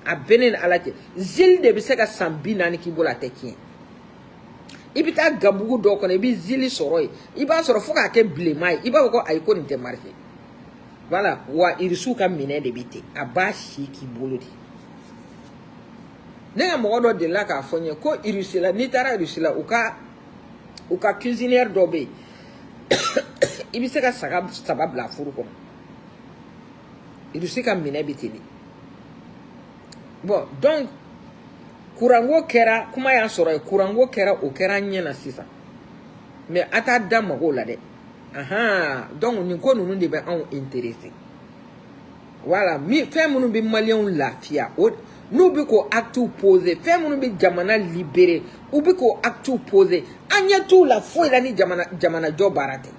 A bɛɛ ne ni Ala cɛ, zili de bɛ se ka san 40 k'i bolo, a tɛ tiɲɛ. I bɛ taa gabugu dɔw kɔnɔ, i bɛ zili sɔrɔ yen, i b'a sɔrɔ fo k'a kɛ bilenman ye, i b'a fɔ ko ayi, ko nin tɛ marcher. Voilà, wa irisiw ka minɛ de bɛ ten, a b'a si k'i bolo de. Ne ka mɔgɔ dɔ delila k'a fɔ n ye ko Irisi la, n'i taara Irisi la, u ka cuisinière dɔ bɛ yen, i bɛ se ka saga saba bila four kɔnɔ. Irisi ka minɛ bɛ ten de. Bon, donc kuranko kɛra, kuma y'an sɔrɔ yen, kuranko kɛra, o kɛra an ɲɛ na sisan, mais a t'a da mago la dɛ. Ahan, donc nin ko ninnu de bɛ anw intéressé. Voilà, min fɛn minnu bɛ maliyɛnw lafiya, o n'u bɛ k'o actes poser, fɛn minnu bɛ jamana libérer, u bɛ k'o actes poser. An ɲɛ t'u la foyi la ni jamana jamanajɔ baara tɛ.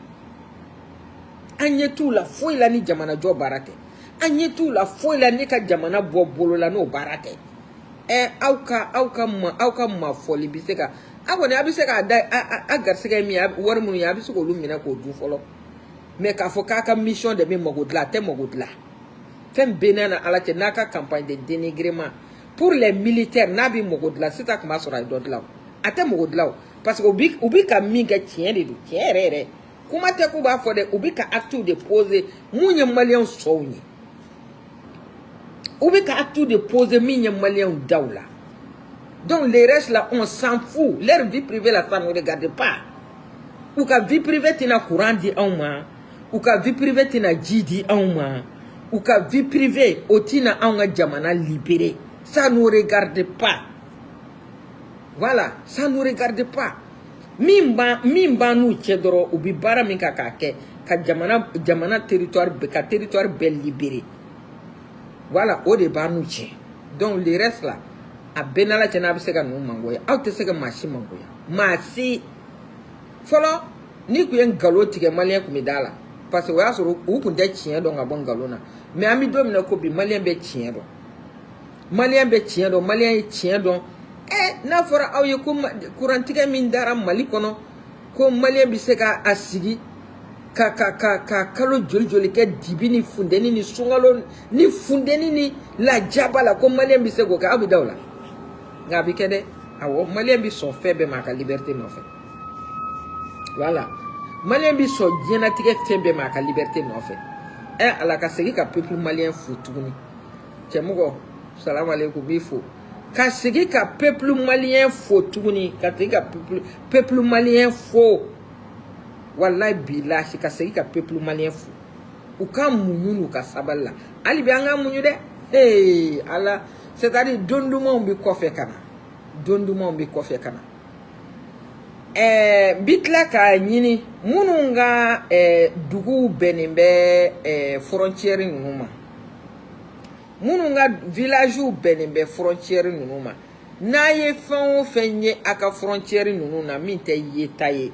An ɲɛ t'u la foyi la ni jamanajɔ baara tɛ. An ɲɛ t'u la foyi la ni ka jamana bɔ bolo la, n'o baara tɛ. Ɛ aw ka mafɔli bɛ se ka aw kɔni, a bɛ se k'a da a garisɛgɛ ye min ye, wari minnu ye, a bɛ se k'olu minɛ k'o dun fɔlɔ. Mais k'a fɔ k'a ka mission de bɛ mago dilan, a tɛ mago dilan. Fɛn bɛɛ n'a na Ala cɛ, n'a ka campagne de dénigrement pour les militaires, n'a bɛ mago dilan sisan, tun b'a sɔrɔ a ye dɔ dilan o. A tɛ mago dilan o, parce que u bi ka min kɛ, tiɲɛ de don, tiɲɛ yɛrɛ yɛrɛ. Kuma tɛ k'u b'a fɔ dɛ, u bɛ ka actes de poser mun ye maliyɛnw sɔnw ye. U bɛ ka actes de poser min ye maliyɛnw daw la. Donc les restes là, on s'en fout. Leur vie privée là, ça ne regarde pas. U ka vie privée tɛna courant di anw ma, u ka vie privée tɛna ji di anw ma, u ka vie privée o tɛna anw ka jamana libérer. Ça nous regarde pas. Voilà, ça nous regarde pas. Min b'an n'u cɛ dɔrɔn, u bɛ baara min kan k'a kɛ ka jamana territoire bɛɛ, ka territoire bɛɛ libérer. Voilà, o de b'an n'u cɛ. Donc le reste là, a bɛɛ n'Ala cɛ, n'a bɛ se ka ninnu mangoya, aw tɛ se ka maa si mangoya, maa si. Fɔlɔ, n'i kun ye nkalon tigɛ, maliyɛn kun bɛ da la, parce que o y'a sɔrɔ u kun tɛ tiɲɛ dɔn ka bɔ nkalon na. Mais an bɛ don min na ko bi, maliyɛn bɛ tiɲɛ dɔn, maliyɛn bɛ tiɲɛ dɔn, maliyɛn ye tiɲɛ dɔn. Ɛ n'a fɔra aw ye ko kurantigɛ min dara Mali kɔnɔ, ko maliyɛn bɛ se ka a sigi ka kalo joli joli kɛ dibi ni funteni ni sunkalo ni funteni ni lajaba la, ko maliyɛn bɛ se k'o kɛ, aw bɛ da o la? Nka a bɛ kɛ dɛ. Awɔ, maliyɛn bɛ sɔn fɛn bɛɛ ma a ka liberté nɔfɛ. Voilà, maliyɛn bɛ sɔn diɲɛlatigɛ fɛn bɛɛ ma a ka liberté nɔfɛ. Ɛ Ala, ka segin ka peuple malien fo tuguni. Cɛmɔgɔ, salamu aleykum, b'i fo ka segin ka peuple malien fo tuguni, ka segin ka peuple malien fo, walayi bilahi, ka segin ka peuple malien fo u ka muɲu n'u ka sabali la. Hali bi an ka muɲu dɛ. Ee Ala, c'est à dire don dumanw bi kɔfɛ ka na, don dumanw bi kɔfɛ ka na. N bi tila k'a ɲini minnu ka duguw bɛnnen bɛ frontière ninnu ma, minnu ka villagew bɛnnen bɛ frontière ninnu ma, n'a ye fɛn o fɛn ye a ka frontière ninnu na min tɛ yeta ye,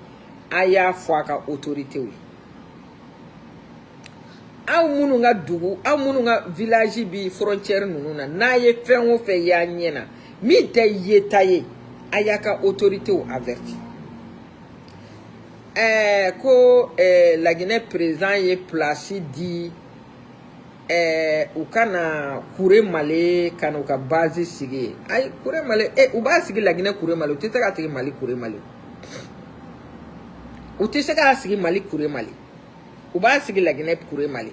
a y'a fɔ a ka autorités ye. Aw minnu ka dugu, aw minnu ka village bi frontière ninnu na, n'a ye fɛn o fɛn y'a ɲɛ na min tɛ yeta ye, a y'a ka autorités averti. Ko Laginɛ président ye place di u ka na Kuremale ka na u ka base sigi yen. Ayi, Kuremale, u b'a sigi Laginɛ Kuremale, u tɛ se k'a sigi Mali Kuremale, u tɛ se k'a sigi Mali Kuremale, u b'a sigi Laginɛ Kuremale.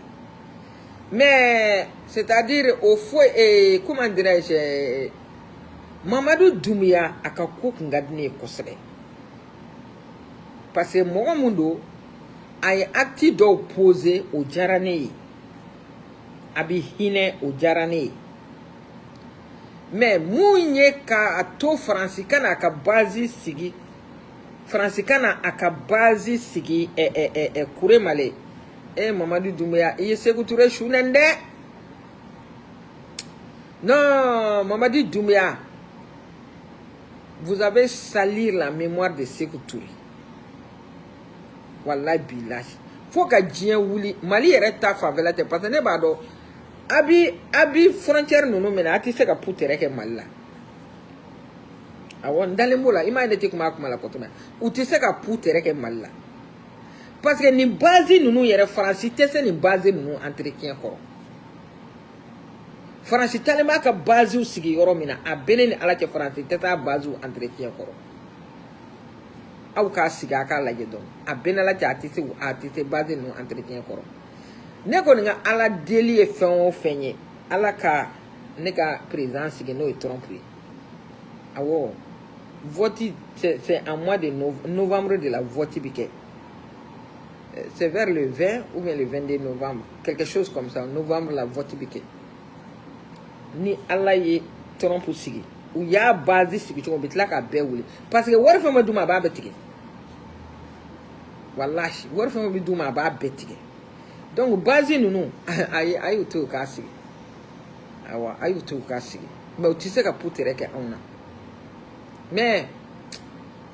Mais c'est à dire o foyi, comment dirais-je, Mamadu Doumbouya, a ka ko kun ka di ne ye kosɛbɛ, parce que mɔgɔ mun don, a ye acte dɔw posé, o diyara ne ye, a bɛ hinɛ, o diyara ne ye. Mais mun ye k'a to Faransi ka n'a ka base sigi, Faransi ka na a ka base sigi ɛ ɛ ɛ ɛ Kuremale? E Mamadu Doumbouya, i ye Sékou Touré su nɛni dɛ. Non, Mamadi Doumbouya, vous avez sali la mémoire de Sékou Touré. Wallahi bilahi, fo ka diɲɛ wuli, Mali yɛrɛ ta fanfɛla tɛ, parce que ne b'a dɔn a bi frontière ninnu minɛ, a tɛ se ka putɛrɛ kɛ Mali la. Awɔ, n dalen b'o la. I m'a ye, ne tɛ kuma a kuma la kɔtɔmɛ, u tɛ se ka putɛrɛ kɛ Mali la, parce que nin base ninnu yɛrɛ, Faransi tɛ se nin base ninnu entretien kɔrɔ. Faransi talen b'a ka basew sigi yɔrɔ min na, a bɛ ne ni Ala cɛ, Faransi tɛ taa basew entretien kɔrɔ. Aw k'a sigi a k'a lajɛ dɔn, a bɛɛ n'Ala cɛ, a tɛ se base ninnu entretien kɔrɔ. Ne kɔni ka Ala deli ye fɛn o fɛn ye, Ala ka ne ka président sigi, n'o ye Trump ye. Awɔ, vote, c'est en mois de novembre de la vote bi kɛ, c'est vers le 20 ou bien le 22 novembre, quelque chose comme ça, novembre la vote bi kɛ. Ni Ala ye Trump sigi, u y'a base sigi cogo, u bɛ tila k'a bɛɛ wuli, parce que wari fɛn fɛn d'u ma, a b'a bɛɛ tigɛ. Walahi, wari fɛn fɛn bɛ d'u ma, a b'a bɛɛ tigɛ. Donc base ninnu, ayi, a y'u to yen u k'a sigi. Awa, a y'u to yen u k'a sigi, mais u tɛ se ka putɛrɛ kɛ anw na. Mais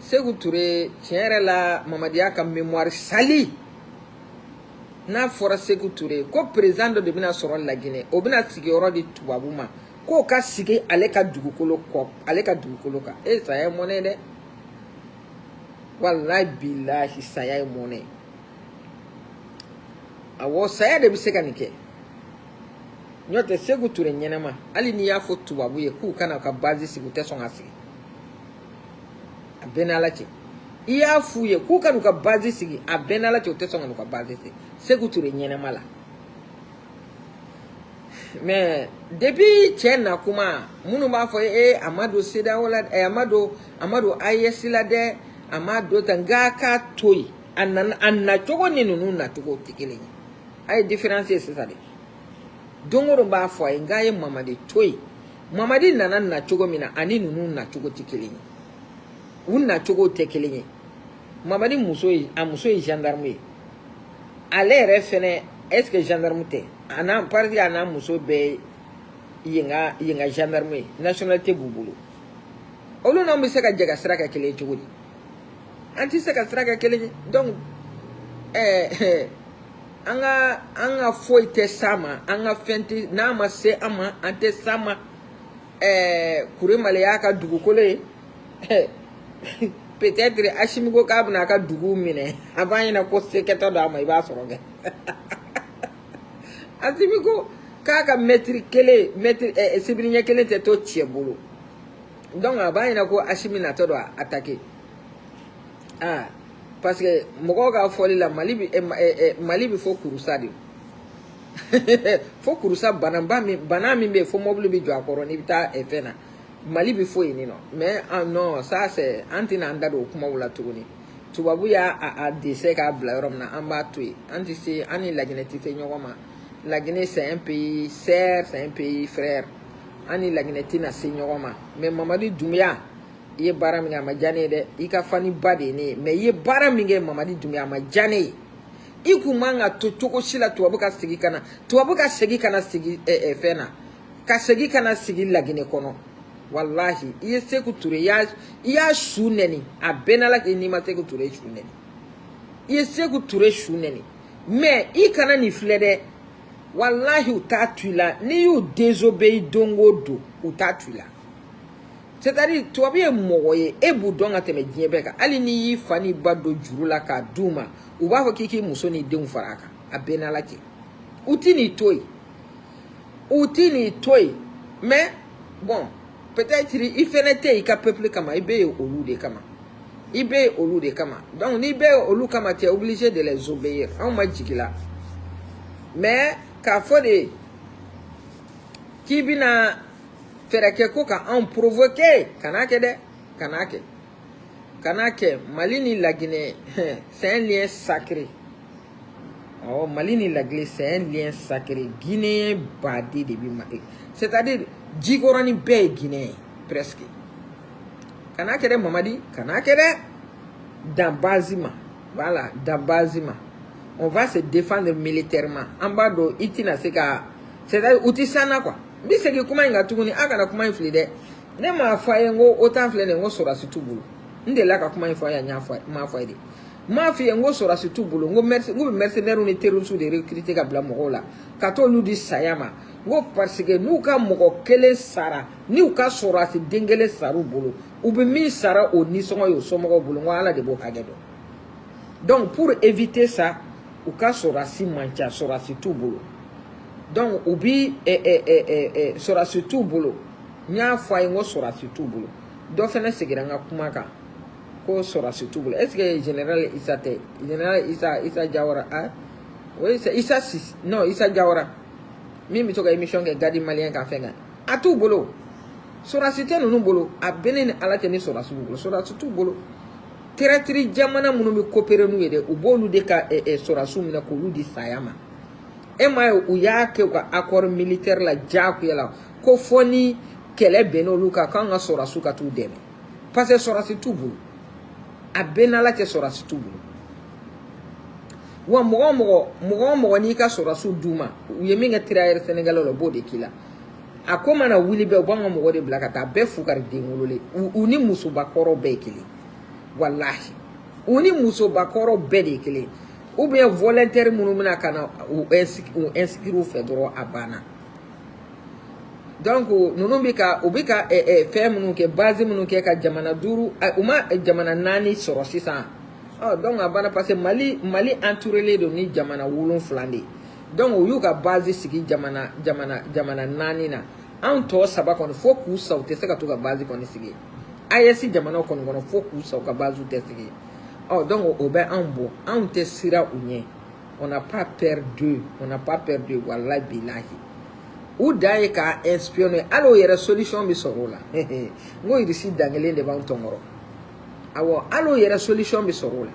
Sékou Touré, tiɲɛ yɛrɛ la, Mamadiya ka mémoire sali. N'a fɔra Sékou Touré ko président dɔ de bɛna sɔrɔ Laginɛ, o bɛna sigiyɔrɔ di tubabu ma, k'o ka sigi ale ka dugukolo kɔ, ale ka dugukolo kan, e saya ye mɔnɛ dɛ. Walahi bilahi, saya ye mɔnɛ. Awɔ, saya de bɛ se ka nin kɛ. N'o tɛ, Sékou Touré ɲɛnama, hali n'i y'a fɔ tubabu ye k'u kana ka base sigi, u tɛ sɔn ka sigi. A bɛɛ n'Ala cɛ, i y'a f'u ye k'u ka n'u ka base sigi, a bɛɛ n'Ala cɛ, u tɛ sɔn ka n'u ka base sigi Sékou Touré ɲɛnama la. Mais depuis cɛ na kuma, minnu b'a fɔ e a ma don CEDEAO la, a ma don AES la dɛ, a ma don tan, nka k'a to yen. A nana, a nacogo ni ninnu nacogo tɛ kelen ye. A ye différence ye sisan de. Don o don b'a fɔ a ye, nka ye Mamadi to yen. Mamadi nana na cogo min na, ani ninnu nacogo tɛ kelen ye, u nacogo tɛ kelen ye. Mamadi muso ye, a muso ye gendarme ye, ale yɛrɛ fɛnɛ, est ce que gendarme tɛ? A n'a parce que a n'a muso bɛɛ yen ka gendarme ye, nationalité b'u bolo. Olu n'anw bɛ se ka jɛ ka sira kɛ kelen ye cogo di? An tɛ se ka sira kɛ kelen ye. Donc an ka foyi tɛ s'a ma, an ka fɛn tɛ n'a ma se an ma, an tɛ s'a ma. Kuremale y'a ka dugukolo ye. Peut-être Asimi ko k'a bɛna a ka dugu minɛ, a b'a ɲɛna ko sekɛtɔ don a ma. I b'a sɔrɔ kɛ Asimi ko k'a ka mɛtiri kelen, mɛtiri sibiri ɲɛ kelen tɛ to cɛ bolo. Donc a b'a ɲɛna ko Asimi natɔ don a attaquer. Ah, parce que mɔgɔw ka fɔli la, Mali bi fɔ kurusa de. Fo Kouroussa, banaba min, bana min bɛ yen, fo mobili bɛ jɔ a kɔrɔ n'i bɛ taa fɛn na. Mali bɛ fo yen nɔ, mais ah non, ça c'est, an tɛna an da don o kumaw la tuguni. Tubabu y'a a dɛsɛ k'a bila yɔrɔ min na, an b'a to yen. An tɛ se, an ni Laginɛ tɛ se ɲɔgɔn ma. Laginɛ, c'est un pays sœur, c'est un pays frère. An ni Laginɛ tɛna se ɲɔgɔn ma. Mais Mamadi Doumbouya, i ye baara min kɛ, a ma diya ne ye dɛ. I ka fani ba de ye ne ye, mais i ye baara min kɛ, Mamadi Doumbouya, a ma diya ne ye. I kun man ka to cogo si la tubabu ka segin ka na, tubabu ka segin ka na sigi fɛn na, ka segin ka na sigi Laginɛ kɔnɔ. Walahi, i ye Seku Ture, i y'a su nɛni. A bɛɛ n'Ala kɛ, n'i ma Seku Ture su nɛni, i ye Seku Ture su nɛni. Mais i kana nin filɛ dɛ, walahi, u t'a to i la. N'i y'u désobéi don o don, u t'a to i la. C'est à dire, tubabu ye mɔgɔ ye, e b'u dɔn ka tɛmɛ diɲɛ bɛɛ kan. Hali n'i y'i fa n'i ba don juru la k'a d'u ma, u b'a fɔ k'i k'i muso n'i denw fara a kan. A bɛɛ n'Ala cɛ, u ti n'i to yen, u ti n'i to yen. Mais bon, peut-être i fɛnɛ tɛ i ka peuple kama, i bɛ yen olu de kama, i bɛ yen olu de kama. Donc n'i bɛ yen olu kama, tu es obligé de les obéir. Anw ma jigin la, mais k'a fɔ de k'i bɛna fɛɛrɛ kɛ ko ka anw provoquer, kan'a kɛ dɛ, kan'a kɛ, kan'a kɛ. Mali ni Laginɛ, c'est un lien sacré. Awɔ, Mali ni Laginɛ, c'est un lien sacré. Guinéen baden de bɛ Mali, c'est à dire Jikɔrɔni bɛɛ ye Guinéen ye presque. Kan'a kɛ dɛ, Mamadi, kan'a kɛ dɛ. Dan base ma, voilà, dan base ma. On va se défendre militairement. An b'a dɔn i tɛna se ka, c'est à dire u ti s'an na quoi. N bɛ segin kuma in kan tuguni, a kana kuma in fili dɛ. Ne m'a fɔ a ye n ko OTAN filɛ nin ye, n ko sɔrɔdasi t'u bolo. N delila ka kuma in fɔ a ye, n y'a fɔ, n m'a fɔ a ye de. N m'a f'i ye n ko sɔrɔdasi t'u bolo, n ko n k'u bɛ mercenaires ni terroristes de recruter ka bila mɔgɔw la ka t'olu di saya ma. N ko parce que n'u ka mɔgɔ kelen sara, n'u ka sɔrɔdasi den kelen sara u bolo, u bɛ min sara o nisɔngɔ ye o somɔgɔw bolo, n ko Ala de b'o hakɛ dɔn. Donc pour éviter ça, u ka sɔrɔdasi man ca, sɔrɔdasi t'u bolo. Donc u bi sɔrɔdasi t'u bolo. N y'a fɔ a ye n ko sɔrɔdasi t'u bolo. Dɔ fɛnɛ seginna n ka kuma kan ko sɔrɔdasi t'u bolo. Est ce que général Isa tɛ? Général Isa, Isa Jawara, ah oui, c'est Isa Sis, non, Isa Jawara min bɛ to ka émission kɛ Gadi Malien kan, fɛn kan. A t'u bolo, sɔrɔdasi tɛ ninnu bolo. A bɛ ne ni Ala cɛ, ni sɔrɔdasi b'u bolo, sɔrɔdasi t'u bolo. Traître jamana minnu bɛ coopérer n'u ye dɛ, u b'olu de ka sɔrɔdasiw minɛ k'olu di saya ma. E m'a ye, u y'a kɛ u ka accord militaire la diyagoya la, ko fɔ ni kɛlɛ bɛnn'olu kan, k'an ka sɔrɔdasiw ka t'u dɛmɛ, parce que sɔrɔdasi t'u bolo. A bɛɛ n'Ala cɛ, sɔrɔdasi t'u bolo. Wa mɔgɔ o mɔgɔ, mɔgɔ o mɔgɔ n'i ka sɔrɔdasiw d'u ma, u ye min kɛ tirailleurs sénégalais la, u b'o de k'i la. A ko mana wuli bɛɛ, u b'an ka mɔgɔ de bila ka taa bɛɛ fukari den wololen. U ni musobakɔrɔ bɛɛ ye kelen, walahi, u ni musobakɔrɔ bɛɛ de ye kelen. Ou bien volontaire minnu bɛna ka na u inscrire u fɛ dɔrɔn, a banna. Donc ninnu bɛ ka, u bɛ ka fɛn minnu kɛ, base minnu kɛ ka jamana duuru, u ma jamana naani sɔrɔ sisan. Ɔ donc a banna, parce que Mali entouré don ni jamana wolonfila de ye. Donc u y'u ka base sigi jamana naani na. Anw tɔ saba kɔni, fo k'u sa, u tɛ se ka t'u ka base kɔni sigi AES jamanaw kɔni kɔnɔ. Fo k'u sa, u ka base tɛ sigi. Ɔ donc o bɛ anw bɔ, anw tɛ siran u ɲɛ. On n'a pas peur d'eux, on n'a pas peur d'eux, walahi bilahi. U dan ye k'a espionner. Hali o yɛrɛ, solution bɛ sɔrɔ o la. N ko Irisi dankelen de b'anw tɔnkɔrɔ. Awɔ, hali o yɛrɛ, solution bɛ sɔrɔ o la.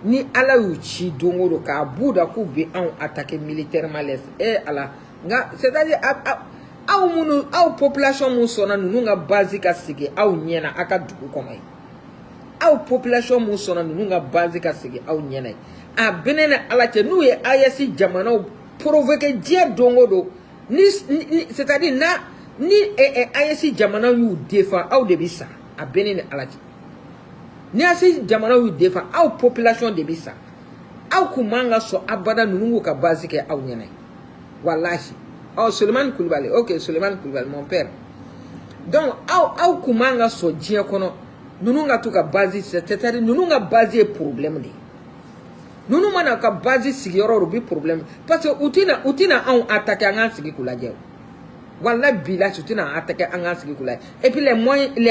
Ni Ala y'u ci don o don k'a b'u da k'u bɛ anw attaquer militairement, les e Ala nka, c'est à dire aw minnu, aw population mun sɔnna ninnu ka base ka sigi aw ɲɛna aw ka dugu kɔnɔ ye, aw population mun sɔnna ninnu ka base ka sigi aw ɲɛna ye, a bɛ ne ni Ala cɛ, n'u ye AES jamanaw provoquer diɲɛ don o don, ni c'est à dire na ni AES jamanaw y'u défend, aw de bɛ sa. A bɛ ne ni Ala cɛ, ni AES jamanaw y'u défend, aw population de bɛ sa. Aw kun man ka sɔn abada ninnu k'u ka base kɛ aw ɲɛna ye, walahi. Ɔ Sulemani Kulubali, ok, Sulemani Kulubali, mon père. Donc aw kun man ka sɔn diɲɛ kɔnɔ ninnu ka t'u ka base, c'est à dire ninnu ka base ye problème de ye. Ninnu mana ka base sigiyɔrɔ, o bɛ problème, parce que u tɛna anw attaquer an k'an sigi k'u lajɛ. Walahi bilahi, u tɛna attaquer an k'an sigi k'u lajɛ. Et puis les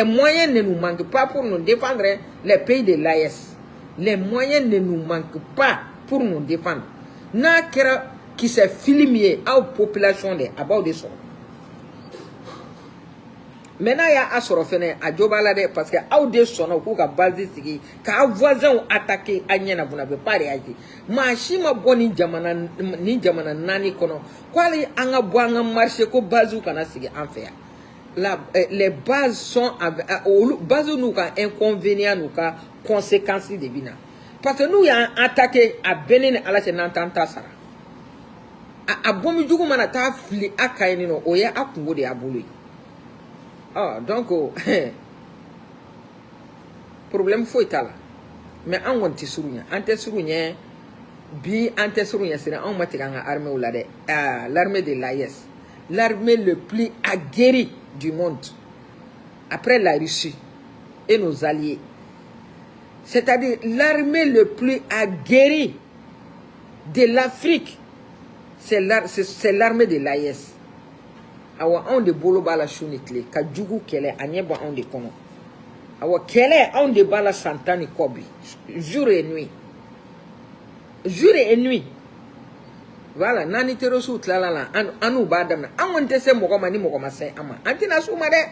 moyens ne nous manquent pas pour nous défendre. Les pays de l'AES, les moyens ne nous manquent pas pour nous défendre. N'a kɛra Kisɛ fili min ye aw population de, a b'aw de sɔrɔ. Mais n'a y'a sɔrɔ fɛnɛ, a jo b'a la dɛ, parce que aw de sɔnna u k'u ka base sigi k'aw voisins attaquer a ɲɛ na. Vous n'avez pas réagi. Maa si ma bɔ nin jamana naani kɔnɔ ko hali an ka bɔ an ka marché ko base kana sigi an fɛ yan. Les bases sont avec olu, base n'u ka inconvénient n'u ka conséquences de bɛ na, parce que n'u y'an attaqué, a bɛɛ ne ni Ala cɛ, n'an t'an ta sara. A bɔnmi jugu mana taa fili a ka yen nɔ, o ye a kungo de y'a bolo ye. Ɔ donc problème foyi t'a la, mais an kɔni tɛ siran ɲɛ, an tɛ siran ɲɛ bi, an tɛ siran ɲɛ sini. Anw ma tigɛ an ka armée la dɛ. Ah, l'armée de l'AES, l'armée le plus aguerrie du monde après la Russie et nos alliés, c'est-à-dire l'armée le plus aguerrie de l'Afrique, c'est l'armée de l'AES. Awa, anw de bolo b'a la su ni tile ka jugu kɛlɛ, a ɲɛ bɔ anw de kɔnɔ. Awa, kɛlɛ anw de b'a la san 10 ni kɔ bi, jour et nuit, jour et nuit. Voilà, n'an ni terroristew tilala la, an n'u b'a daminɛ. An kɔni tɛ se mɔgɔ ma ni mɔgɔ ma se an ma. An tɛna s'u ma dɛ,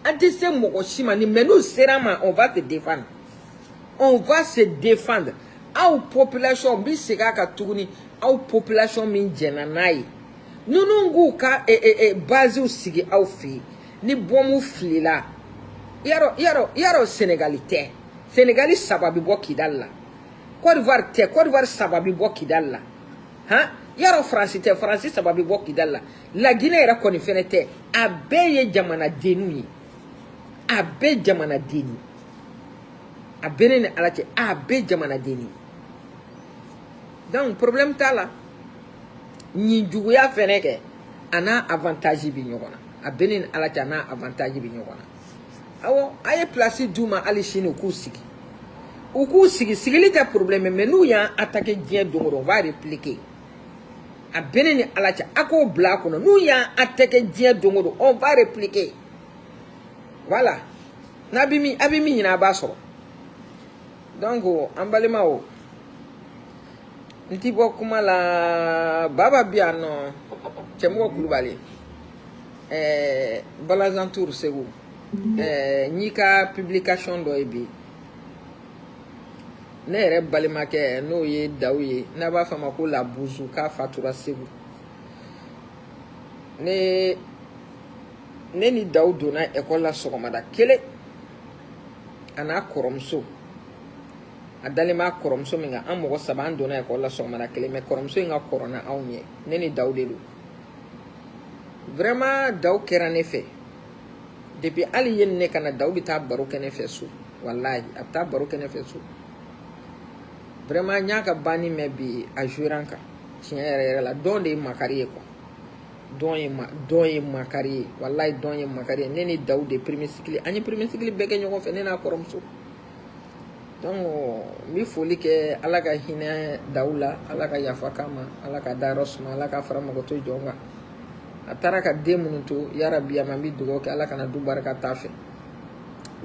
an tɛ se mɔgɔ si ma ni, mais n'u sera an ma, on va se défendre, on va se défendre. Aw population, n bɛ segin a kan tuguni, aw population min jɛnna n'a ye, ninnu k'u ka basew sigi aw fɛ yen, ni bɔnmu filila, yarɔ yarɔ yarɔ, Senegali tɛ, Senegali saba bɛ bɔ Kidali la. Côte d'Ivoire tɛ, Côte d'Ivoire saba bɛ bɔ Kidali la. Han, yarɔ, Faransi tɛ, Faransi saba bɛ bɔ Kidali la. La Guinée yɛrɛ kɔni fɛnɛ tɛ. A bɛɛ ye jamanadenninw ye, a bɛɛ jamanadenni, a bɛɛ ne ni Ala cɛ, a bɛɛ jamanadenni. Donc problème t'a la. Nin juguya fɛnɛ kɛ, a n'a avantage bi ɲɔgɔn na. A bɛɛ ne ni Ala cɛ, a n'a avantage bi ɲɔgɔn na. Awɔ, a ye place d'u ma hali sini, u k'u sigi, u k'u sigi. Sigili tɛ problème, mais n'u y'an attaquer diɲɛ don o don, on va répliquer. A bɛɛ ne ni Ala cɛ, a k'o bila a kɔnɔ. N'u y'an attaquer diɲɛ don o don, on va répliquer. Voilà, n'a bɛ min, a bɛ min ɲini, a b'a sɔrɔ. Donc an balimaw, n ti bɔ kuma la. Baba bi yan nɔ, Cɛmɔgɔ Kulubali, Balazantour Segu, n y'i ka publication dɔ ye bi. Ne yɛrɛ balimakɛ, n'o ye Dawu ye, n'a b'a fɔ a ma ko La Buzu, k'a fatura Segu. Ne ni Dawu donna ekɔli la sɔgɔmada kelen, a n'a kɔrɔmuso. A dalen b'a kɔrɔmuso min kan, an mɔgɔ saba, an donna ekɔli la sɔgɔmada kelen, mais kɔrɔmuso in ka kɔrɔ na anw ye. Ne ni Dawu de don. Vraiment, Dawu kɛra ne fɛ depuis hali yen ne ka na. Dawu bɛ taa baro kɛ ne fɛ so, walahi, a bɛ taa baro kɛ ne fɛ so. Vraiment, n y'a ka banni mɛn bi, a joué an kan tiɲɛ yɛrɛ yɛrɛ la. Dɔn de ye makari ye quoi, dɔn ye ma, dɔn ye makari ye, walahi, dɔn ye makari ye. Ne ni Dawu de premier cycle, an ye premier cycle bɛɛ kɛ ɲɔgɔn fɛ, ne n'a kɔrɔmuso. Donc n bɛ foli kɛ, Ala ka hinɛ Dawu la, Ala ka yafa k'a ma, Ala ka dayɔrɔ suma, Ala ka fara mɔgɔ to jɔn kan. A taara ka den minnu to, yarabi, a ma, n bɛ dugawu kɛ, Ala kana du barika t'a fɛ.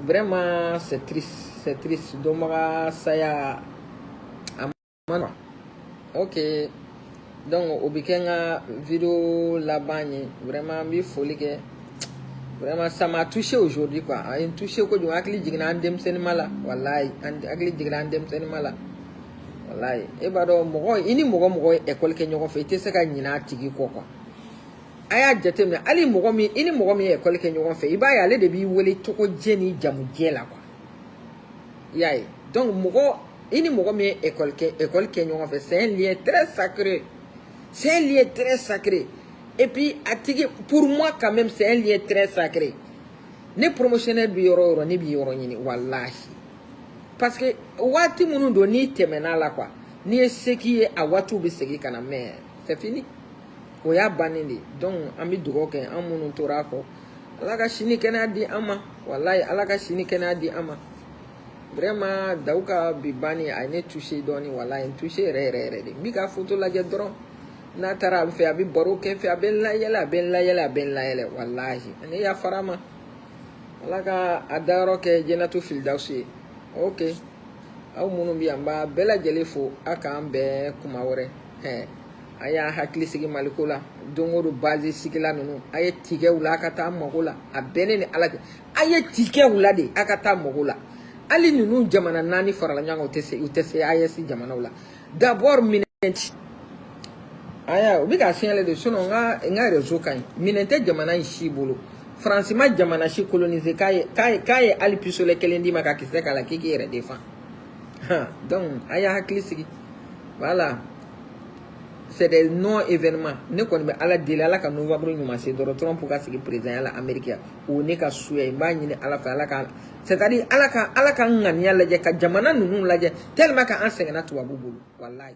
Vraiment, c'est triste, c'est triste. Dɔnbaga saya a ma nɔgɔn. Ok, donc o bɛ kɛ n ka vidéo laban ye. Vraiment, n bɛ foli kɛ. Vraiment, ça m'a touché aujourd'hui quoi. A ye n touché kojugu. Hakili jiginna an denmisɛnninma la, walayi, an hakili jiginna an denmisɛnninma la, walayi. E b'a dɔn, mɔgɔ i ni mɔgɔ mɔgɔ ye école kɛ ɲɔgɔn fɛ, i tɛ se ka ɲinɛ a tigi kɔ quoi. A y'a jateminɛ, hali mɔgɔ min i ni mɔgɔ min ye école kɛ ɲɔgɔn fɛ, i b'a ye ale de b'i wele tɔgɔ jɛ ni jamu jɛ la quoi, i y'a ye. Donc mɔgɔ i ni mɔgɔ min ye école kɛ ɲɔgɔn fɛ, c'est un lien très sacré, c'est un lien très sacré. Et puis a tigi, pour moi quand même, c'est un lien très sacré. Ne promotionnaire bi yɔrɔ o yɔrɔ, ne bi yɔrɔ ɲini, walahi, parce que waati minnu don n'i tɛmɛna la quoi, n'i ye se k'i ye, a waatiw bɛ segin ka na, mais c'est fini, o y'a bannen de ye. Donc an bɛ dugawu kɛ, an minnu tora a kɔ, Ala ka sini kɛnɛya di an ma, walahi, Ala ka sini kɛnɛya di an ma. Vraiment, Dawu ka bi banni, a ye ne touché dɔɔni, walahi, n touché yɛrɛ yɛrɛ yɛrɛ de. N bi ka photo lajɛ dɔrɔn, n'a taara a fɛ, a bɛ baro kɛ n fɛ, a bɛ n layɛlɛ, a bɛ n layɛlɛ, a bɛ n layɛlɛ, walahi, ne yafara a ma. Ala ka a dayɔrɔ kɛ jɛnɛtu filidawusu ye. Ok, aw minnu bɛ yan, n b'a bɛɛ lajɛlen fo. A k'an bɛn kuma wɛrɛ. Hɛn. A y'a hakili sigi Maliko la. Don o don base sigila ninnu, a ye tigɛ u la, a ka taa mago la. A bɛɛ ne ni Ala cɛ, a ye tigɛ u la de, a ka taa mago la. Hali ninnu jamana naani farala ɲɔgɔn kan, u tɛ se, u tɛ se AES jamanaw la. D'abord, minɛn aya, u bɛ ka signaler de, sinon n ka réseau ka ɲi. Minɛn tɛ jamana in si bolo. Faransi ma jamana si coloniser k'a ye hali pistolet kelen d'i ma ka kisɛ k'a la k'i k'i yɛrɛ défend. Donc a y'a hakili sigi, voilà, c'est des non événements. Ne kɔni bɛ Ala deli, Ala ka novembre ɲuman se dɔrɔn, Trump ka sigi président ya la Amérique ya. O ne ka souhait ye. N b'a ɲini Ala fɛ, Ala ka, c'est à dire Ala ka ŋaniya lajɛ, ka jamana ninnu lajɛ, tellement que an sɛgɛnna tubabu bolo, walayi.